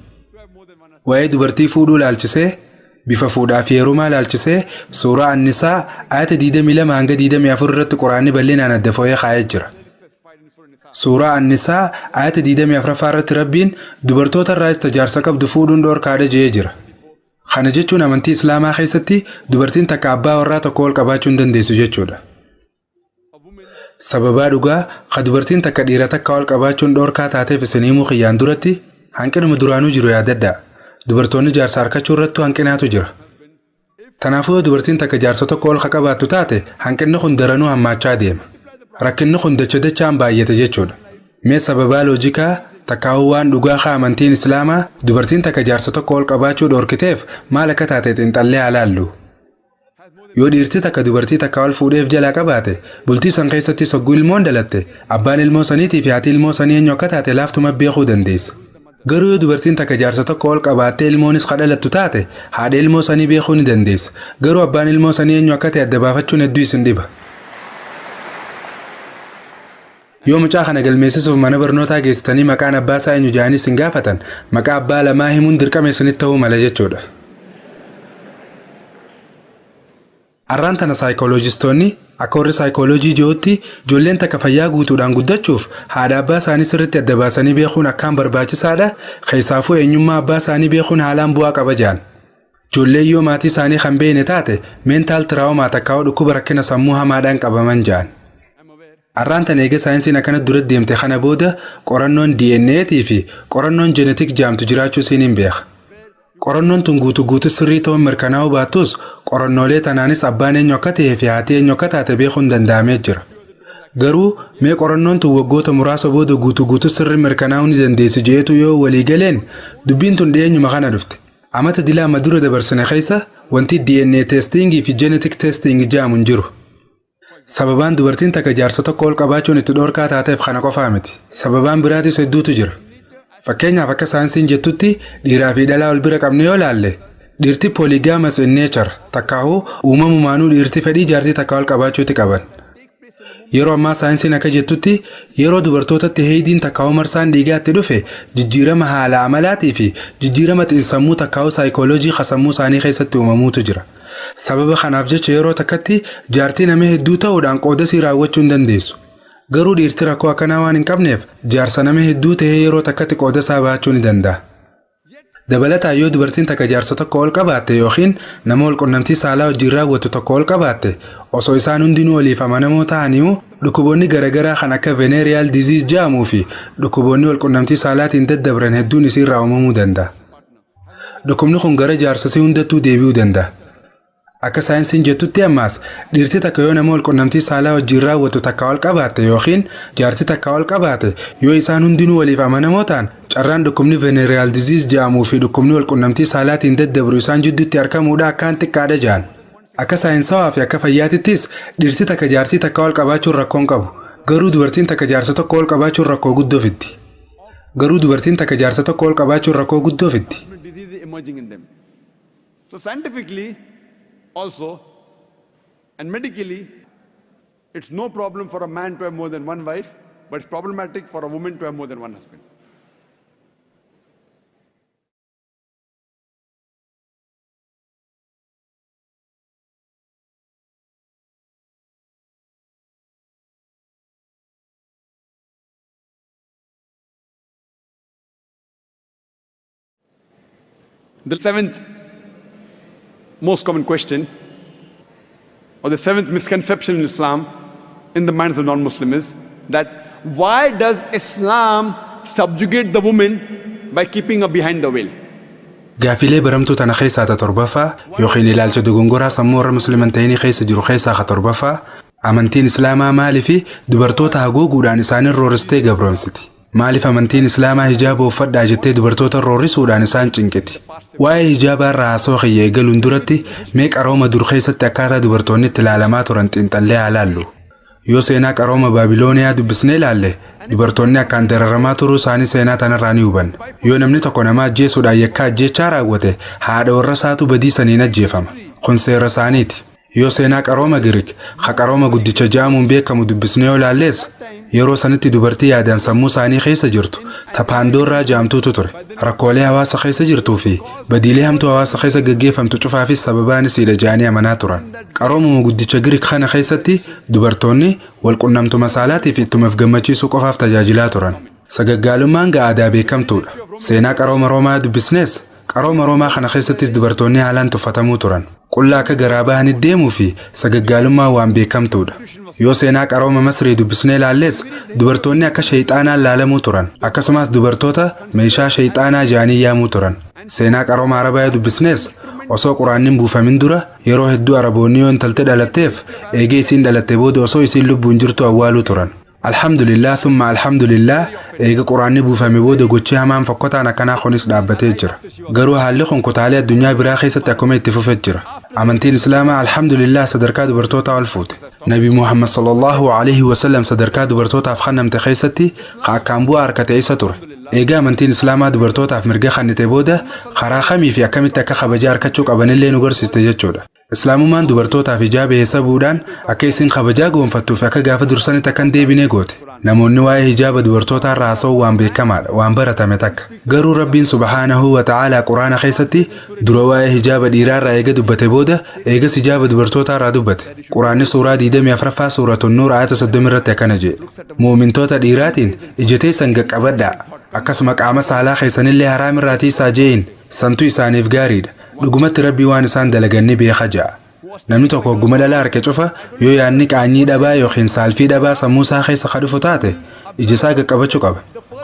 Waa'ee dubartii fuudhuu laalchisee, bifa fuudhaa fi heerumaa laalchisee, suuraa Annisaa ayata 22 hanga 24 irratti Quraanni bal'inaan adda foo'ee kaa'ee jira. Suuraa Annisaa ayata 24ffaa irratti Rabbiin dubartoota irraas tajaarsa qabdu fuudhuun dhoorkaadha jedhee jira. Kana jechuun amantii Islaamaa keessatti dubartiin takka abbaa warraa tokko ol qabaachuu hin dandeessu jechuudha. Sababaa dhugaa ka dubartiin takka dhiira takka ol qabaachuun dhoorkaa taateef isin himuu kiyyaan duratti hanqinuma duraanuu jiru yaadadhaa. Dubartoonni jaarsa harkachuu irrattuu hanqinaatu jira. Kanaafuu yoo dubartiin takka jaarsa tokko ol ka qabaattu taate, hanqinni kun daranuu hammaachaa deema. Rakkinni kun dacha dachaan baay'ate jechuudha. Mee sababaa loojikaa takkaa'uu waan dhugaa ka amantiin Islaamaa dubartiin takka jaarsa tokko ol qabaachuu dhoorkiteef maal akka taate xiinxallee haa laallu. Yoo dhiirti takka dubartii takka ol fuudheef jalaa qabaate, bultii san keessatti sogguu ilmoon dhalatte, abbaan ilmoo saniitii fi haati ilmoo sanii eenyu akka taate laaftuma beekuu dandeessa. Garuu yoo dubartiin takka jaarsa tokko ol qabaattee ilmoonis ka dhalattu taate, haadha ilmoo sanii beekuu ni dandeessa. Garuu abbaan ilmoo sanii eenyu akka ta'e adda baafachuun hedduu isin dhiba. Yoo mucaa kana galmeessisuuf mana barnootaa geessitanii maqaan abbaa isaa eenyu jedhanii isin gaafatan, maqaa abbaa lamaa himuun dirqama isinitti ta'uu mala jechuudha. Arraan tana saayikooloojistoonni, akka warri saayikooloojii jirutti, ijoolleen takka fayyaa guutuudhaan guddachuuf haadha abbaa isaanii sirriitti adda baasanii beekuun akkaan barbaachisaadha. Keessaafuu eenyummaa abbaa isaanii beekuun haalaan bu'aa qaba jedhan. Ijoolleen yoo maatii isaanii kan beekne taate mental trauma takkaa'uu dhukkuba rakkina sammuu hamaadhaan qabaman jedhan. Arraan tana eega saayinsiin akkana dura deemte kana booda qorannoon DNA fi qorannoon genetic jaamtu jiraachuu isiin hin beeka. Qorannoon tun guutuu guutuu sirrii ta'uun mirkanaa'uu baattus, qorannoolee tanaanis abbaan eenyu akka ta'ee fi haati eenyu akka taate beekuun danda'amee jira. Garuu mee qorannoon tun waggoota muraasa booda guutuu guutuu sirri mirkanaa'uu ni dandeessi jeetu yoo walii galeen dubbiin tun dhiyeenyuma kana dhufte. Amata dilaa amma dura dabarsine keessa wanti DNA testingii fi genetic testing jedhamu hin jiru. Sababaan dubartiin takka jaarsa tokko ol qabaachuun itti dhoorkaa taateef kana qofaa miti. Sababaan biraatis hedduutu jira. Fakkeenyaaf, akka saayinsiin jettutti, dhiiraa fi dhalaa wal bira qabne yoo laalle, dhiirti polygamous in nature, takkaahuu uumamumaanuu dhiirti fedhii jaartii takka ol qabaachuutti qaban. Yeroo ammaa saayinsiin akka jettutti, yeroo dubartootatti heeyidiin takkaa'uu marsaan dhiigaatti dhufe, jijjiirama haala amalaatii fi jijjiirama xiinsammuu takkaa'uu saayikooloojii sammuu isaanii keessatti uumamuutu jira. Sababa kanaaf jecha yeroo takkatti jaartii nama hedduu ta'uudhaan qoodasii raawwachuu hin dandeessu. Garuu dhiirti rakkoo akkanaa waan hin qabneef jaarsa nama hedduu ta'ee yeroo takkatti qoodasaa baachuu ni danda'a. Dabalataan, yoo dubartiin takka jaarsa tokko ol qabaatte yookiin nama wal qunnamtii saalaa wajjin raawwatu tokko ol qabaatte, osoo isaan hundinuu waliif amanamoo ta'aniiru, dhukkuboonni garaagaraa kan akka venereal disease jedhamuu fi dhukkuboonni wal qunnamtii saalaatiin daddabran hedduun isiirraa uumamuu danda'a. Dhukkubni kun gara jaarsasii hundattuu deebi'uu danda'a. Akka saayinsiin jettutti ammaas, dhiirti takka yoo nama wal qunnamtii saalaa wajjin raawwatu takka ol qabaatte yookiin jaartii takka ol qabaate, yoo isaan hundinuu waliif amanamoo ta'an, carraan dhukkubni venereal disease jedhamuu fi dhukkubni wal qunnamtii saalaatiin daddabru isaan jidduutti argamuudha akkaan xiqqaadha jedhan. Akka saayinsawaa fi akka fayyaatittis dhiirti takka jaartii takka ol qabaachuun rakkoon qabu. Garuu dubartiin takka jaarsa tokko ol qabaachuun rakkoo guddoo fiddi. Garuu dubartiin takka jaarsa tokko ol qabaachuun rakkoo guddoo fiddi. Disease emerging in them. So scientifically also and medically, it's no problem for a man to have more than one wife, but it's problematic for a woman to have more than one husband. The seventh most common question, or the seventh misconception in Islam in the minds of non-Muslim, is that why does Islam subjugate the woman by keeping her behind the veil? Gaafilee baramtuu tana keessaa ta torbaffaa yookiin ilaalcha dogongoraa sammuu warra musliiman ta'inii keessa jiru keessaa ka torbaffaa, amantiin islaamaa maalii fi dubartoota haguuguudhaan isaanin rooristee gabroomsiti? Maaliif amantiin islaamaa hijaaba uffadhaa jettee dubartoota roorrisuudhaan isaan cinqiti? Waa'ee hijaabaa irraa haasoo kiyya eegaluun duratti mee qarooma dur keessatti akkaataa dubartoonni itti ilaalamaa turan xiinxallee haa laallu. Yoo seenaa qarooma Baabilooniyaa dubbisnee ilaalle, dubartoonni akkaan dararamaa turuu isaanii seenaa tanarraa ni hubanna. Yoo namni tokko nama ajjeesuudhaan yakka ajjeechaa raawwate, haadha warra isaatu badii saniin ajjeefama. Kun seera isaaniiti. Yoo seenaa qarooma Giriik, ka qarooma guddicha jedhamuun beekamu dubbisnee yoo ilaalles, yeroo sanitti dubartii yaadaan sammuu isaanii keessa jirtu ta Paandoorraa jedhamtuutu ture. Rakkoolee hawaasa keessa jirtuu fi badiilee hamtuu hawaasa keessa gaggeeffamtu cufaafis sababaan isiidha jedhanii amanaa turan. Qaroomuma guddicha Giriik kana keessatti dubartoonni walqunnamtuma saalaatii fi ittumaaf gammachiisuu qofaaf tajaajilaa turan. Sagaggaalummaan aadaa beekamtuudha. Seenaa qarooma Roomaa dubbisnees, qarooma Roomaa kana keessattis dubartoonni haalaan tuffatamuu turan. Qullaa akka garaa bahanitti deemuu fi sagaggaalummaan waan beekamtuudha. Yoo seenaa qarooma Masrii dubbisnee ilaalles, dubartoonni akka sheeyxaanaan laalamuu turan. Akkasumas dubartoota meeshaa sheeyxaanaa jedhanii yaamuu turan. Seenaa qarooma Arabaa dubbisnees, osoo quraanni hin buufamin dura yeroo hedduu Araboonni yoo intalti dhalatteef, eegee isiin dhalatte booda osoo isiin lubbuun jirtu awwaaluu turan. Alhamdulillah, thumma alhamdulillah, eega quraanni buufame booda gochi hamaan fokkotaan akkanaa kunis dhaabbatee jira. Garuu haalli kun kutaalee addunyaa biraa keessatti akkuma itti fufee jira. Amantiin Islaamaa, alhamdulillah, sadarkaa dubartootaa ol fuute. Nabi Muhammad sallallahu alaihi wasallam sadarkaa dubartootaaf kennamte keessatti ka akkaan bu'aa harkate isa ture. Egaa amantiin Islaamaa dubartootaaf mirga kennite booda, karaa kamii fi akkamitti akka kabajaa harkachuu qabanillee nu garsiiste jechuudha. Islaamummaan dubartootaaf hijaaba heessabuudhaan akka isin kabajaa goonfattuu fi akka gaafa dursanitti akka hin deebine goote. Namoonni waa'ee hijaaba dubartootaa irraa haasa'uu waan beekamaadha, waan baratame takka. Garuu Rabbiin subhaanahu wa ta'aalaa Quraana keessatti dura waa'ee hijaaba dhiiraa irraa eega dubbate booda eegas hijaaba dubartootaa irraa dubbate. Quraanni suuraa 24ffaa, suuratun Nuur, ayata 30 irratti akkana jedhe. Muumintoota dhiiraatiin, ija teessan qaqqabadhaa. Akkasuma qaama saalaa keessanillee haraam irraa tiisaa je'in, santu isaaniif gaariidha. Dhugumatti Rabbii waan isaan dalagan ni beeka ja'a. Namni tokko hogguma dhalaa harka cufa yoo yaadni qaanyii dhabaa yookiin saalfii dhabaa sammuu isaa keessa ka dhufu taate, ija isaa qaqqabachuu qaba.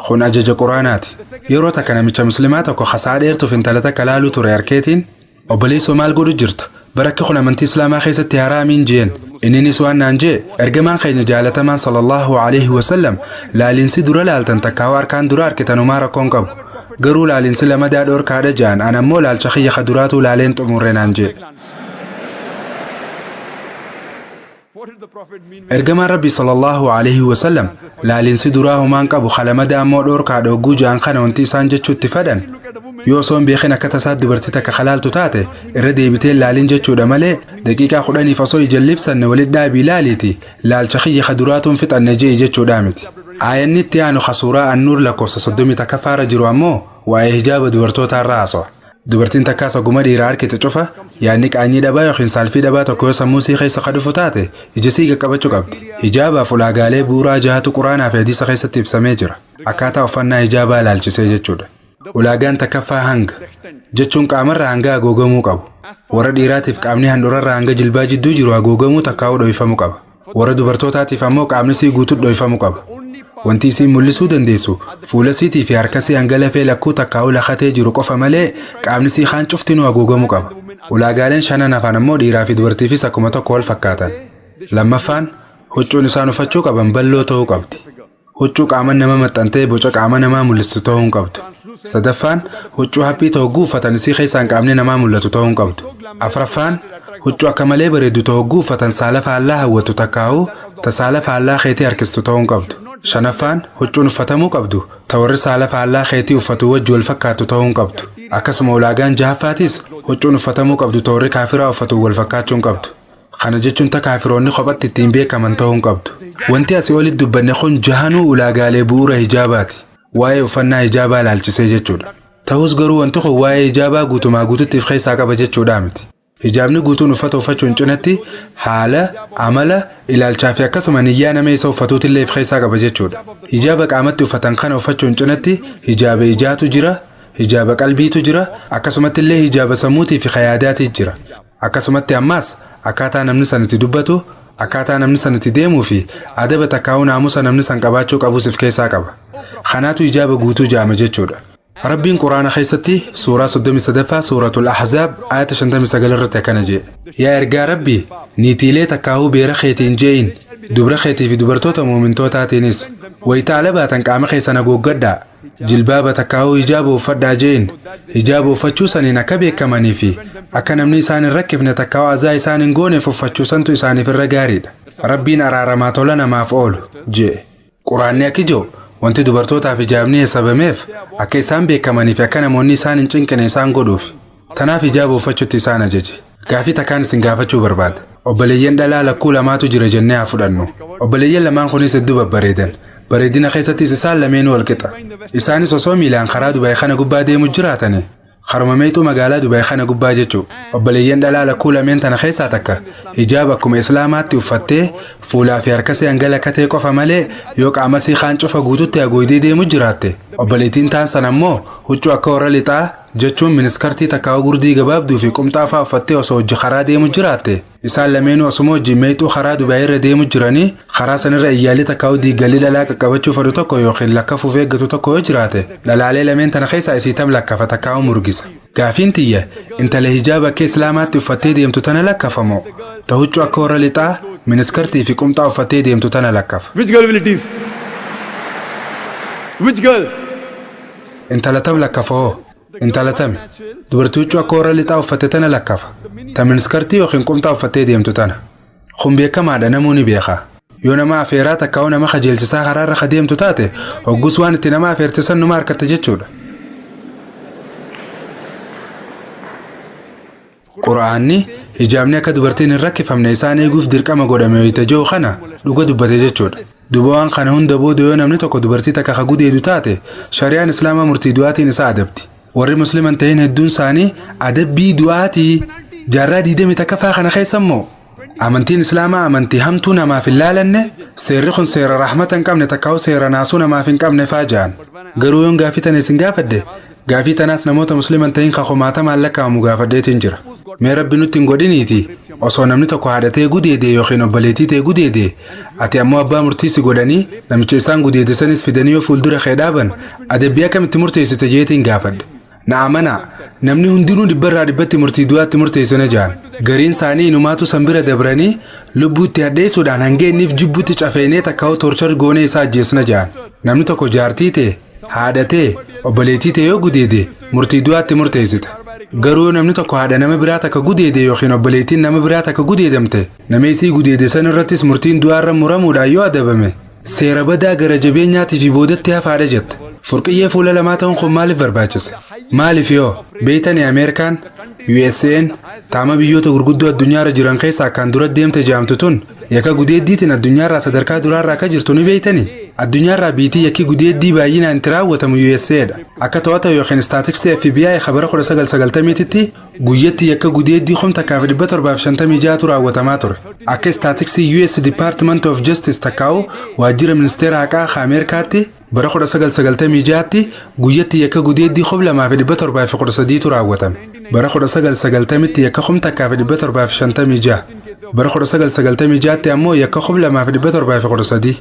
Kun ajaja Quraanaati. Yeroo takka namicha muslimaa tokko hasaa dheertuuf intala takka laaluu ture harkeetiin, obboleessoo, maal godhu jirta? Barakki kun amantii Islaamaa keessatti haraamiin jeen. Inninis waan naan jee, ergamaan keenya jaalatamaan sallallahu alaihi wasallam laalinsi dura laaltan takkaawaa harkaan dura argitanumaa rakkoon qabu. Garuu laalinsi lamadaa dhoorkaadha jaan, an ammoo laalcha kiyya ka duraatu laaleen xumurre naan jee. Ergamaan Rabbii sallallahu alaihi wasallam laalinsi duraa humaan qabu kalamadaa ammoo dhoorkaadha hogguu jaan kana wanti isaan jechuutti fedhan. Yoo osoo hin beekin akka tasaa dubartii takka kalaaltu taate irra deebitee laalin jechuudha malee daqiiqaa 10 osoo ija libsanne walitti dhaabii laaliiti laalcha kiyya ka duraatuun fixanne je'i jechuudha miti. Aayanni itti aanu ka suuraa Annuur lakkoofsa 31 irra jiru ammoo waa'ee hijaaba dubartootaa irraa haasawa. Dubartiin takkaas oguma dhiiraa harkite cufa yaadni qaanyii dhabaa yookiin saalfii dhabaa tokko yoo sammuu sii keessa ka dhufu taate ija sii qaqqabachuu qabdi. Hijaabaaf ulaagaalee bu'uuraa jahatu quraanaa fi hadiisa keessatti ibsamee jira. Akkaataa uffannaa hijaabaa ilaalchisee jechuudha. Ulaagaan takkaffaa hanga jechuun qaamarraa hanga haguugamuu qabu. Warra dhiiraatiif qaamni handhuurarraa hanga jilbaa jidduu jiru haguugamuu takkaa'uu dhohifamuu qaba. Warra dubartootaatiif ammoo qaamni sii guutuu dhohifamuu qaba. Wanti isiin mul'isuu dandeessu fuula siitii fi harka sii hanga lafee lakkuu takkaa'uu lakatee jiru qofa malee qaamni sii kaan cuftinuu haguugamuu qaba. Ulaagaaleen shanan hafan ammoo dhiiraa fi dubartiifis akkuma tokko wal fakkaatan. Lammaffaan huccuun isaan uffachuu qaban bal'oo ta'uu qabdi. Huccuu qaama nama maxxantee boca qaama namaa mul'istu ta'uu hin qabdu. Sadaffaan huccuu haphii ta'u uffatan isii keessaan qaamni namaa mul'atu ta'uu hin qabdu. Afraffaan huccuu akka malee bareeddu ta'u uffatan saala faallaa hawwatu takkaa'uu ta saala faallaa keetii harkistu ta'uu hin qabdu. Shanaffaan huccuun uffatamuu qabdu ta warri saala faallaa keetii uffatu wajji wal fakkaatu ta'uu hin qabdu. Akkasuma ulaagaan jahaffaatis huccuun uffatamuu qabdu ta warri kaafiraa uffatu wal fakkaachuu hin qabdu. Kana jechuun ta kaafiroonni kophatti ittiin beekaman ta'uu hin qabdu. Wanti asii olitti dubbanne kun jahanuu ulaagaalee bu'uura hijaabaati. Waa'ee uffannaa hijaabaa ilaalchisee jechuudha. Ta'us garuu wanti kun waa'ee hijaabaa guutumaa guututti of keessaa qaba jechuudha miti. Hijaabni guutuun uffata uffachuun cinatti haala, amala, ilaalchaa fi akkasuma niyyaa nama isa uffatuutillee of keessaa qaba jechuudha. Hijaaba qaamatti uffatan kana uffachuun cinatti hijaaba ijaatu jira, hijaaba qalbiitu jira, akkasumatti illee hijaaba sammuutii fi yaadaati jira. Akkasumatti ammaas akkaataa namni san itti dubbatu, akkaataa namni san itti deemuu fi adaba takkaa'uu naamusa namni san qabaachuu qabus of keessaa qaba. Kanaatu hijaaba guutuu jaama jechuudha. Rabbiin Quraana keessatti suuraa 33 suuratul Ahzaab ayata 59 irratti akkana jedhe. Yaa ergaa Rabbii, niitiilee takkaa'uu beera keetiin je'in, dubra keetii fi dubartoota muumintootaatiinis wayita ala baatan qaama keessan haguuggadhaa, jilbaaba takkaa'uu hijaaba uffadhaa je'in. Hijaaba uffachuu saniin akka beekamanii fi akka namni isaan hin rakkifne takkaa'uu azaa isaan hin gooneef uffachuu santu isaaniif irra gaariidha. Rabbiin araaramaa tola namaaf oolu je'e. Quraanni akka ijoo wanti dubartootaaf hijaabni heessabameef akka isaan beekamanii fi akka namoonni isaan hin cinqine isaan godhuuf. Tanaaf hijaaba uffachuutti isaan ajaje. Gaafii takkaan isin gaafachuu barbaada. Obboleeyyan dhalaa lakkuu lamaatu jira jennee haa fudhannu. Obboleeyyan lamaan kunis hedduu babbareedan. Bareedina keessattis isaan lameenuu wal qixa. Isaanis osoo miilaan karaa Dubaay kana gubbaa deemu jiraatani. Karuma meexuu magaalaa Dubaay kana gubbaa jechuu. Obboleeyyan dhalaa lakkuu lameen tana keessaa takka hijaaba akkuma Islaamaatti uffattee fuulaa fi harka ishee hanga lakkatee qofa malee yoo qaama ishee kaan cufa guututti haguugdee deemu jiraatte. Obboleettiin taan sana ammoo huccuu akka warra lixaa jechuun miniskartii takkaa'uu gurdii gabaabduu fi qumxaa fa'aa uffattee osoo hojii karaa deemu jiraatte. Isaan lameenuu osuma hojii meexuu karaa Dubaay irra deemu jiranii karaa sanirra iyyaalli takkaa'uu diigalli dhalaa qaqqabachuu fedhu tokko yookiin lakkafuuf eeggatu tokko yoo jiraate dhalaalee lameen tana keessaa isii tam lakkafa takkaa'uu murgisa. Gaafiin tiyya intala hijaaba akka Islaamaatti uffattee deemtu tana lakkafamoo ta huccuu akka warra lixaa miniskartii fi qumxaa uffattee deemtu tana lakkafa. Which girl will it is? Which girl? Intala tam lakkafa hoo? Intala tami? Dubartii huccuu akka warra lixaa uffatte tana lakkafa. Ta miniskartii yookiin qumxaa uffattee deemtu tana. Kun beekamaadha namuu ni beeka. Yoo nama afeeraa takkaa'uu nama kajeelchisaa karaarra ka deemtu taate hoggus waan itti nama afeerte san numa harkatte jechuudha. Quraanni hijaabni akka dubartiin hin rakkifamne isaan eeguuf dirqama godhame wayita jiru kana dhuga dubbate jechuudha. Duuba waan kana hunda booda yoo namni tokko dubartii takka ka gudeedu taate shari'aan Islaamaa murtii du'aatiin isa adabdi. Warri musliman ta'in hedduun isaanii adabbii du'aatii jaarraa 21ffaa kana keessa immoo amantiin Islaamaa amantii hamtuu namaaf hin laalanne seerri kun seera rahmata hin qabne takkaa'u seera naasuu namaaf hin qabne faa ja'an. Garuu yoon gaafii tana isin gaafadhe gaafii tanaas namoota musliman ta'in ka kumaatamaan lakkaa'amu gaafadheetiin jira. Mee rabbi nutti hin godhiniiti osoo namni tokko haadhatee gudeede yookiin obboleettii ta'e gudeede ati ammoo abbaa murtii si godhanii namicha isaan gudeede sanis fidanii yoo fuuldura kee dhaaban adabbii akkamitti murteessite jeetiin gaafadhe. Na amanaa namni hundinuu dhibbarraa dhibbatti murtii du'aatti murteessina jaan. Gariin isaanii inumaatu san bira dabranii lubbuutti hadheessuudhaan hanga inniif jibbuutti cafeenee takkaa'u torture goonee isaa ajjeesna ja'an. Namni tokko jaartii ta'e, haadha ta'e, obboleettii ta'e yoo gudeede murtii du'aatti murteessita. Garuu yoo namni tokko haadha nama biraa takka gudeede yookiin obboleettiin nama biraa takka gudeedamte, nama isii gudeede san irrattis murtiin du'aarra muramuudhaan yoo adabame, seera badaa gara jabeenyaatii fi boodatti hafaadha jetta. Furqiyyee fuula lamaa ta'uun kun maaliif barbaachise? Maaliif yoo beeytanii Ameerikaan, USA'n taama biyyoota gurguddoo addunyaarra jiran keessaa akkaan dura deemte jaamtu tun yakka gudeeddiitiin addunyaarraa sadarkaa duraarraa akka jirtu ni beeytanii? Addunyaarraa biitii yakki gudeeddii baay'inaan itti raawwatamu USA'dha. Akka to'ata yookiin istaatiksii FBI bara 1990tti guyyatti yakka gudeeddii 1756tu raawwatamaa ture. Akka istaatiksii US Department of Justice takkaa'u waajjira ministeera haqaa Ameerikaatti bara 1996tti guyyatti yakka gudeeddii 2713tu raawwatame. Bara 1990tti yakka 1756. Bara 1996tti ammoo yakka 2713.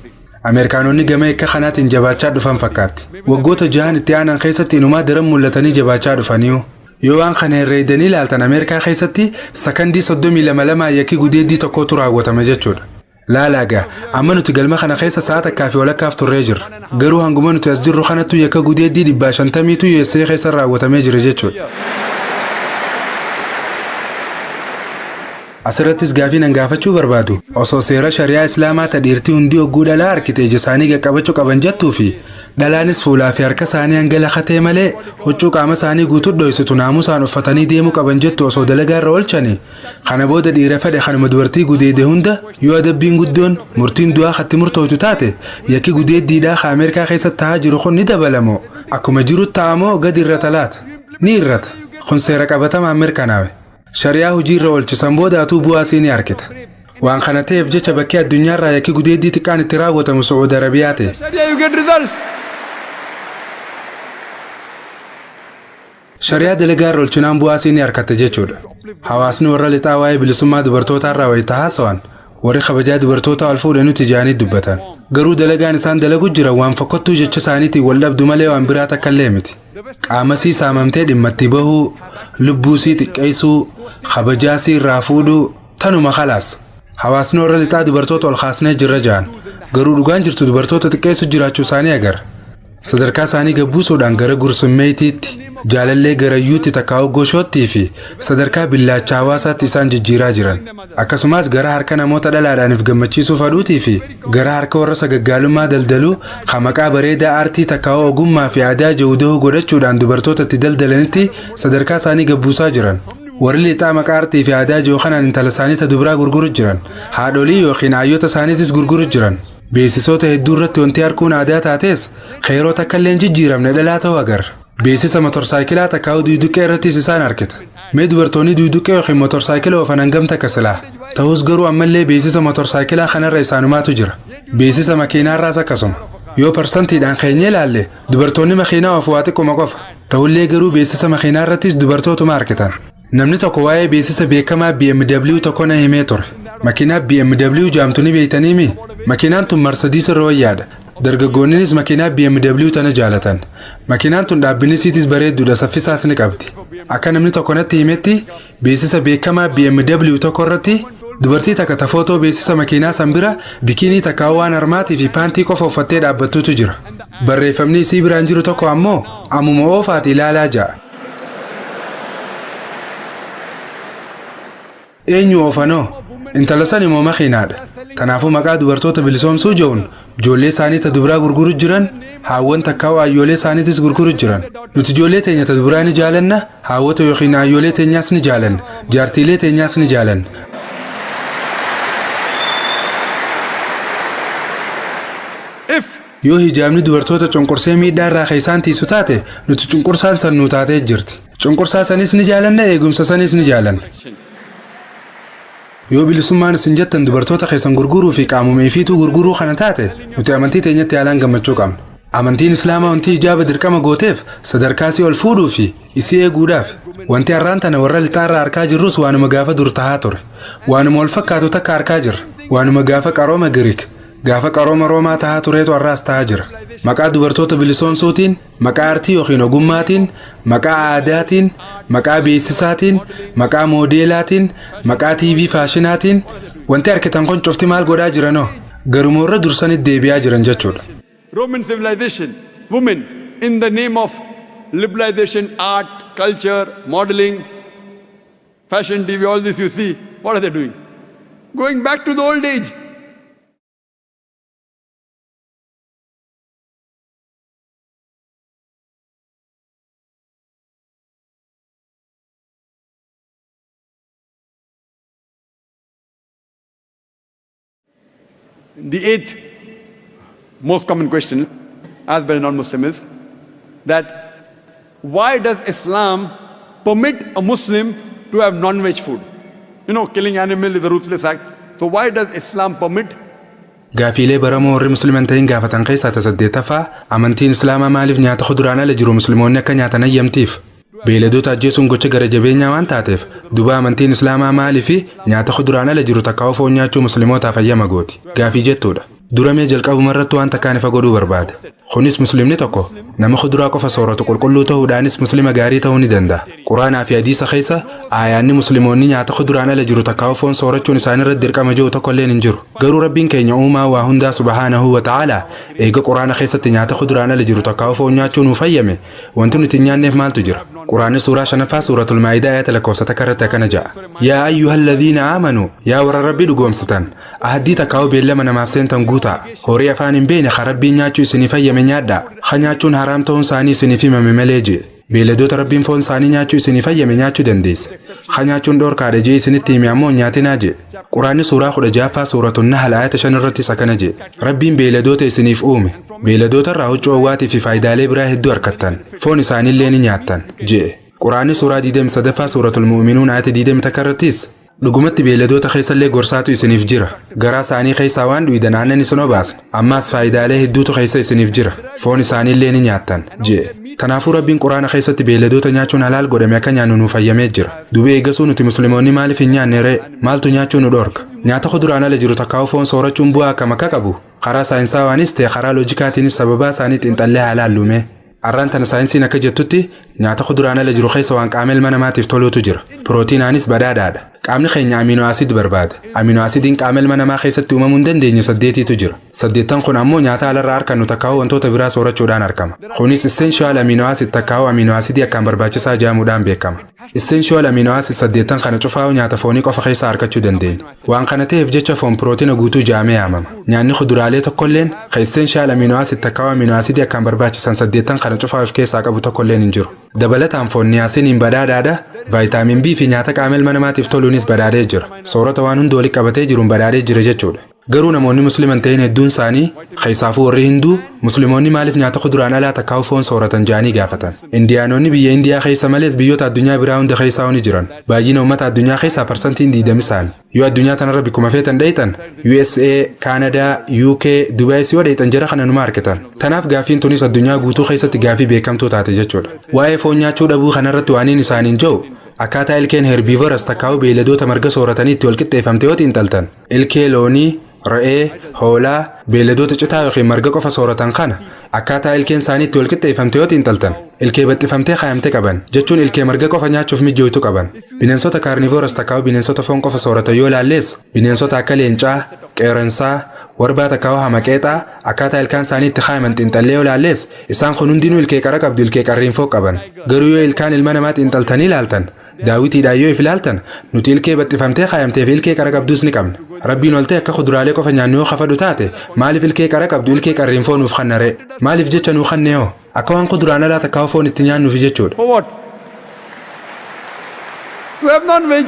Ameerikaanonni gama yakka kanaatiin jabaachaa dhufan fakkaatti. Waggoota 6 itti aanan keessatti inumaa daran mul'atanii jabaachaa dhufaniiru. Yoo waan kana herreedanii ilaaltan, Ameerikaa keessatti sakandii 32 yakki gudeeddii tokkotu raawwatame jechuudha. Laalaagaa, amma nuti galma kana keessa sa'a takkaa fi walakkaaf turree jirra. Garuu hanguma nuti as jirru kanattu yakka gudeeddii 150tu USA keessa raawwatamee jira jechuudha. Asirrattis gaafii nan gaafachuu barbaadu, osoo seera shari'aa Islaamaa ta dhiirtii hundi hogguu dhalaa harkite ija isaanii qaqqabachuu qaban jettuu fi dhalaanis fuulaa fi harka isaanii hanga lakatee malee huccuu qaama isaanii guutuu dho'isitu naamusaan uffatanii deemuu qaban jettu osoo dalagaa irra oolchanii, kana booda dhiira fedhe kanuma dubartii gudeede hunda yoo adabbiin guddoon murtiin du'aa katti murtooytu taate, yakki gudeeddiidhaa ka Ameerikaa keessatti ta'aa jiru kun ni dabalamoo akkuma jiru ta'amoo gadi irrata laata? Ni irrata. Kun seera qabatamaan mirkanaawe. Shari'aa hojii irra oolchisan booda atuu bu'aa sii ni argita. Waan kana ta'eef jecha bakkee addunyaarraa yakki gudeeddii xiqqaan itti raawwatamu Sacuud Arabiyaa ta'e. Sharia, you get results. Shari'aa dalagaa irra oolchinaan bu'aa sii ni argatta jechuudha. Hawaasni warra lixaa waa'ee bilisummaa dubartootaarraa wayita haasawan, warri kabajaa dubartootaa ol fuudhe nuti jaanii dubbatan. Garuu dalagaan isaan dalagu jiran waan fokkottuu jecha isaaniitiin wal dhabdu malee waan biraa takka illee miti. Qaama sii saamamtee dhimma itti bahuu, lubbuu sii xiqqeessuu, kabajaa sii irraa fuudhuu, tanuma khalaas. Hawaasni warra lixaa dubartoota ol kaasnee jirra ja'an. Garuu dhugaan jirtu dubartoota xiqqeessu jiraachuu isaanii agarra. Sadarkaa isaanii gabbuusuudhaan gara gursummeetiitti, jaalallee garayyuutti takkaa'u goshoottii fi sadarkaa billaacha hawaasaatti isaan jijjiiraa jiran. Akkasumas gara harka namoota dhalaadhaaniif gammachiisuu fadhuutii fi gara harka warra sagaggaalummaa daldaluu kan maqaa bareedaa aartii takkaa'u ogummaa fi aadaa jawudahuu godhachuudhaan dubartoota itti daldalanitti sadarkaa isaanii gabbuusaa jiran. Warri lixaa maqaa aartii fi aadaa jiru kanaan intala isaanii ta dubaraa gurguru jiran. Haadholii yookiin aayyoota isaaniitis gurguru jiran. Beeksisoota hedduu irratti wanti arguun aadaa taates yeroo takka illee hin jijjiiramne dhalaa ta'uu agarra. Beeksisa motorsaayikilaa takkaa'u duuduqqee irrattis isaan argita. Mee dubartoonni duuduqqee yookiin motorsaayikila oofan hangam takka silaa? Ta'us garuu ammallee beeksisa motorsaayikilaa kanarra isaanumaatu jira. Beeksisa makiinaarraas akkasuma. Yoo parsantiidhaan keenyee ilaalle, dubartoonni makiinaa oofu waa xiqquma qofa. Ta'ullee garuu beeksisa makiinaa irrattis dubartootuma argitan. Namni tokko waa'ee beeksisa beekamaa BMW tokko na himee ture. Makiinaa BMW jaamtu ni beeytaniimi? Makiinaan tun Mercedes irra wayyaadha. Dargaggoonnis makiinaa BMW tana jaalatan. Makiinaan tun dhaabbinni isiitis bareedduudha, saffisaas ni qabdi. Akka namni tokko natti himetti, beeksisa beekamaa BMW tokko irratti dubartii takka ta footoo beeksisa makiinaa san bira bikiinii takka waan harmaatii fi paantii qofa uffattee dhaabbattutu jira. Barreeffamni isii biraan jiru tokko ammoo ammuma oofaati ilaalaa ja'a. Eenyu oofanoo? Intala san immoo makiinaadha. Kanaafuu maqaa dubartoota bilisoomsuu jehuun ijoollee isaanii ta dubaraa gurguru jiran, haawwan takkaa ayyoolee isaaniitis gurguru jiran. Nuti ijoollee teenya ta dubaraa ni jaalanna, haawwota yookiin ayyoolee teenyaas ni jaalanna, jaartiilee teenyaas ni jaalanna. If Yoo hijaabni dubartoota cunqursee miidhaa irraa kan isaan tiisu taate, nuti cunqursaan san nuu taatee jirti. Cunqursaa sanis ni jaalanna, eegumsa sanis ni jaalanna. Yoo bilisummaan isin jettan dubartoota keessan gurguruu fi qaamuma ifiituu gurguruu kana taate, nuti amantii teenyatti haalaan gammachuu qabna. Amantiin Islaamaa wanti hijaaba dirqama gooteef sadarkaa isii ol fuudhuu fi isii eeguudhaaf. Wanti har'aan tana warra lixaarraa harkaa jirrus waanuma gaafa dur tahaa ture. Waanuma wal fakkaatu takka harkaa jirra. Waanuma gaafa qarooma Giriik, gaafa qarooma Roomaa tahaa tureetu har'aas tahaa jira. Maqaa dubartoota bilisoomsuutiin, maqaa artii yookiin ogummaatiin, maqaa aadaatiin, maqaa beeksisaatiin, maqaa moodeelaatiin, maqaa TV faashinaatiin wanti argitan kun cufti maal godhaa jiranoo? Garuma warra dursanitti deebi'aa jiran jechuudha. Roman civilization, women, in the name of liberalization, art, culture, modeling, fashion, TV, all this you see, what are they doing? Going back to the old age. The eighth most common question asked by a non-Muslim is that why does Islam permit a Muslim to have non-veg food? You know, killing animal is a ruthless act. So why does Islam permit Gaafiilee baramoo warri musliman ta'in gaafatan keessaa ta saddeettaffaa amantiin islaamaa maaliif nyaata kuduraan ala jiru musliimoonni akka nyaatan hayyamtiif? Beeyladoota ajjeesuun gocha gara jabeenyaa waan taateef duba amantiin islaamaa maaliif nyaata kuduraan ala jiru takkaa'u foon nyaachuu muslimootaaf hayyama gooti? Gaafii jettuudha. Duramee jalqabuma irratti waan takkaan ifa godhuu barbaada. Kunis muslimni tokko nama kuduraa qofa sooratu qulqulluu ta'uudhaanis muslima gaarii ta'uu ni danda'a. Quraanaa fi hadiisa keessa aayaanni musliimoonni nyaata kuduraan ala jiru takkaa'u foon soorachuun isaanirratti dirqama jiru tokkolleen hin jiru. Garuu Rabbiin keenya uumaa waa hundaa subhaanahu wa ta'aalaa eega quraana keessatti nyaata kuduraan ala jiru takkaa'u foon nyaachuu nuuf hayyame wanti nuti hin nyaanneef maaltu jira? Quraanni suuraa shanaffaa suuratul Maa'idaa ayata lakkoofsa takka irratti akkana jedha. Yaa ayyuhalladhiina aamanuu, yaa warra Rabbii dhugoomsitan, ahaddii takkaa'u beellama namaaf seentan guutaa, horii afaan hin beekne ka Rabbiin nyaachuu isiniif hayyame nyaadhaa, ka nyaachuun haraam ta'uun isaanii isiniif himame malee jee. Beeyladoota Rabbiin foon isaanii nyaachuu isiniif hayyame nyaachuu dandeessa. Ka nyaachuun dhoorkaadha jee isinitti hime ammoo hin nyaatinaa jee. Quraanni suuraa 16ffaa suuratul Nahl ayata 5 irrattis akkana jee. Rabbiin beeyladoota isiniif uume. Beeyladoota irraa huccuu owwaatii fi faayidaalee biraa hedduu argattan. Foon isaaniillee ni nyaattan jee. Quraanni suuraa 23ffaa suuratul Mu'minuun ayata 21 irrattis dhugumatti beeyladoota keessallee gorsaatu isiniif jira. Garaa isaanii keessaa waan dhuydan aannan isin obaasna. Ammaas faayidaalee hedduutu keessa isiniif jira. Foon isaaniillee ni nyaattan jee. Kanaafuu Rabbiin Quraana keessatti beeyladoota nyaachuun halaal godhame akka nyaannu nuuf hayyamee jira. Duba eegasuu nuti musliimoonni maaliif hin nyaanne ree? Maaltu nyaachuu nu dhorka? Nyaata kuduraan ala jiru takkaa'u foon soorachuun bu'aa akkam akka qabu karaa saayinsaawaanis ta'e karaa loojikaatiinis sababaa isaanii xiinxallee haa laallume. Arraan tana saayinsiin akka jettutti nyaata kuduraan ala jiru keessa waan qaama ilma namaatiif toluutu jira. Pirootiinaanis badhaadhaadha. Qaamni keenya amino acid barbaada. Amino acidiin qaama ilma namaa keessatti uumamuu hin dandeenye 8tu jira. 8 kun ammoo nyaata alarraa argannu takkaa'u wantoota biraa soorachuudhaan argama. Kunis essential amino acid takkaa'u amino acidii akkaan barbaachisaa jedhamuudhaan beekama. Essential amino acid 8 kana cufaa'u nyaata foonii qofa keessaa argachuu dandeenya. Waan kana ta'eef jecha foon pirootiina guutuu jedhamee yaamama. Nyaanni kuduraalee tokkolleen ka essential amino acid takkaa'u amino acidii akkaan barbaachisan 8 kana cufaa'u of keessaa qabu tokkolleen hin jiru. Dabalataan foon niyaasiniin badhaadhaadha. Vaayitaamin B fi nyaata qaama ilma namaatiif toluunis badhaadhee jira. Soorata waan hunda walitti qabatee jiruun badhaadhee jira jechuudha. Garuu namoonni musliman ta'in hedduun isaanii keessaafuu warri Hinduu musliimoonni maaliif nyaata kuduraan alaa takkaa'u foon sooratan jedhanii gaafatan. Indiyaanonni biyya Indiyaa keessa malees biyyoota addunyaa biraa hunda keessaa ni jiran. Baay'ina uummata addunyaa keessaa parsantiin 20 isaani. Yoo addunyaa tanarra bikkuma feetan dheeytan USA, Kaanadaa, UK, Dubaayis yoo dheeytan jara kana numa argitan. Tanaaf gaafiin tunis addunyaa guutuu keessatti gaafii beekamtuu taate jechuudha. Waa'ee foon nyaachuu dhabuu kanarratti waan inni isaaniin jiru akkaataa ilkeen herbiivoras takkaa'u beeyladoota marga sooratanii itti walqixxeeffamte yoo xiinxaltan ilkee loonii, re'ee, hoolaa, beeyladoota citaa yookiin marga qofa sooratan kana akkaataa ilkeen isaanii itti walqixxeeffamte yoo xiinxaltan ilkee baxxifamtee kaayamte qaban jechuun ilkee marga qofa nyaachuuf mijooytu qaban. Bineensota kaarnivooras takkaa'u bineensota foon qofa sooratan yoo ilaallees bineensota akka leencaa, qeerransaa, warbaa takkaa'u hamaqeexaa akkaataa ilkaan isaanii itti kaayaman xiinxallee yoo ilaallees isaan kun hundinuu ilkee qara qabdu ilkee qarriinfoo qaban. Garuu yoo ilkaan ilma namaa xiinxaltanii ilaaltan daawwitiidhaan yoo if ilaaltan nuti ilkee baxxifamtee kaayamtee fi ilkee qara qabduus ni qabna. Rabbiin ol ta'e akka kuduraalee qofa nyaannu yoo kafadhu taate maaliif ilkee qara qabdu ilkee qarriinfoo nuuf kanna ree? Maaliif jecha nuu kannee hoo? Akka waan kuduraan alaa takkaa'u foon itti nyaannuufi jechuudha. For what? To have non-veg.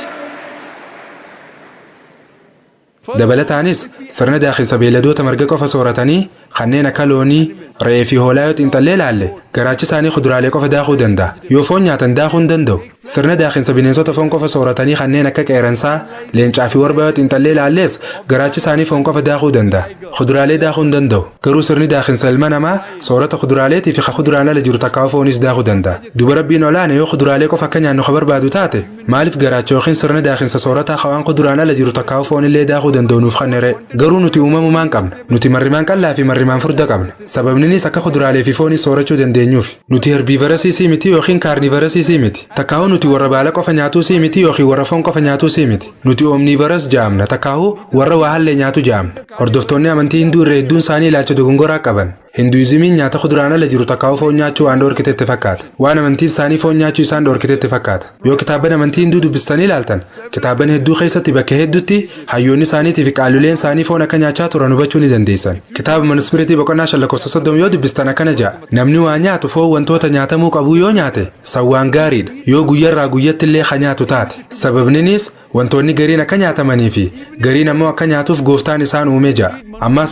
Dabalataanis sirna daakinsa beeyladoota marga qofa sooratanii kanneen akka loonii, re'ee fi hoolaa yoo xiinxallee ilaalle garaachi isaanii kuduraalee qofa daakuu danda'a. Yoo foon nyaatan daakuu hin danda'u. Sirna daakinsa bineensota foon qofa sooratanii kanneen akka qeerransaa, leencaa fi warba yoo xiinxallee ilaallees garaachi isaanii foon qofa daakuu danda'a. Kuduraalee daakuu hin danda'u. Garuu sirni daakinsa ilma namaa soorata kuduraaleetii fi kuduraan ala jiru takkaa'u foonis daakuu danda'a. Duba Rabbiin olaane yoo kuduraalee qofa akka nyaannu ka barbaadu taate maaliif garaacha yookiin sirna daakinsa soorataa hawaan kuduraan ala jiru takkaa'u foonillee daakuu danda'u nuuf kannere. Garuu nuti uumamumaan qabna. Nuti marrimaan qallaa fi Marrimaan furda qabna. Sababninis akka kuduraalee fi foonis soorachuu dandeenyuuf. Nuti herbiivarasiisii miti yookiin kaarnivarasiisii miti. Takkaahuu nuti warra baala qofa nyaatuusii miti yookiin warra foon qofa nyaatuusii miti. Nuti omniivaras jaamna, takkaahuu warra waa hallee nyaatu jaamna. Hordoftoonni amantii Hinduu irra hedduun isaanii ilaalcha dogongoraa qaban. Hinduuzimiin nyaata kuduraan ala jiru takkaahuu foon nyaachuu waan dhoorkitetti fakkaata. Waan amantiin isaanii foon nyaachuu isaan dhoorkitetti fakkaata. Yoo kitaaban amantii Hinduu dubbistanii ilaaltan, kitaaban hedduu keessatti bakka hedduutti hayyoonni isaaniitii fi qaaluleen isaanii foon akka nyaachaa turan hubachuu ni dandeessan. Kitaaba Manusmiritii boqonnaa 5 lakkoofsa 30 yoo dubbistan akkana ja'a. Namni waa nyaatu foon wantoota nyaatamuu qabuu yoo nyaate sawwaan gaariidha. Yoo guyyarraa guyyatti illee ka nyaatu taate. Sababninis wantoonni gariin akka nyaatamanii fi gariin ammoo akka nyaatuuf gooftaan isaan uume ja'a. Ammas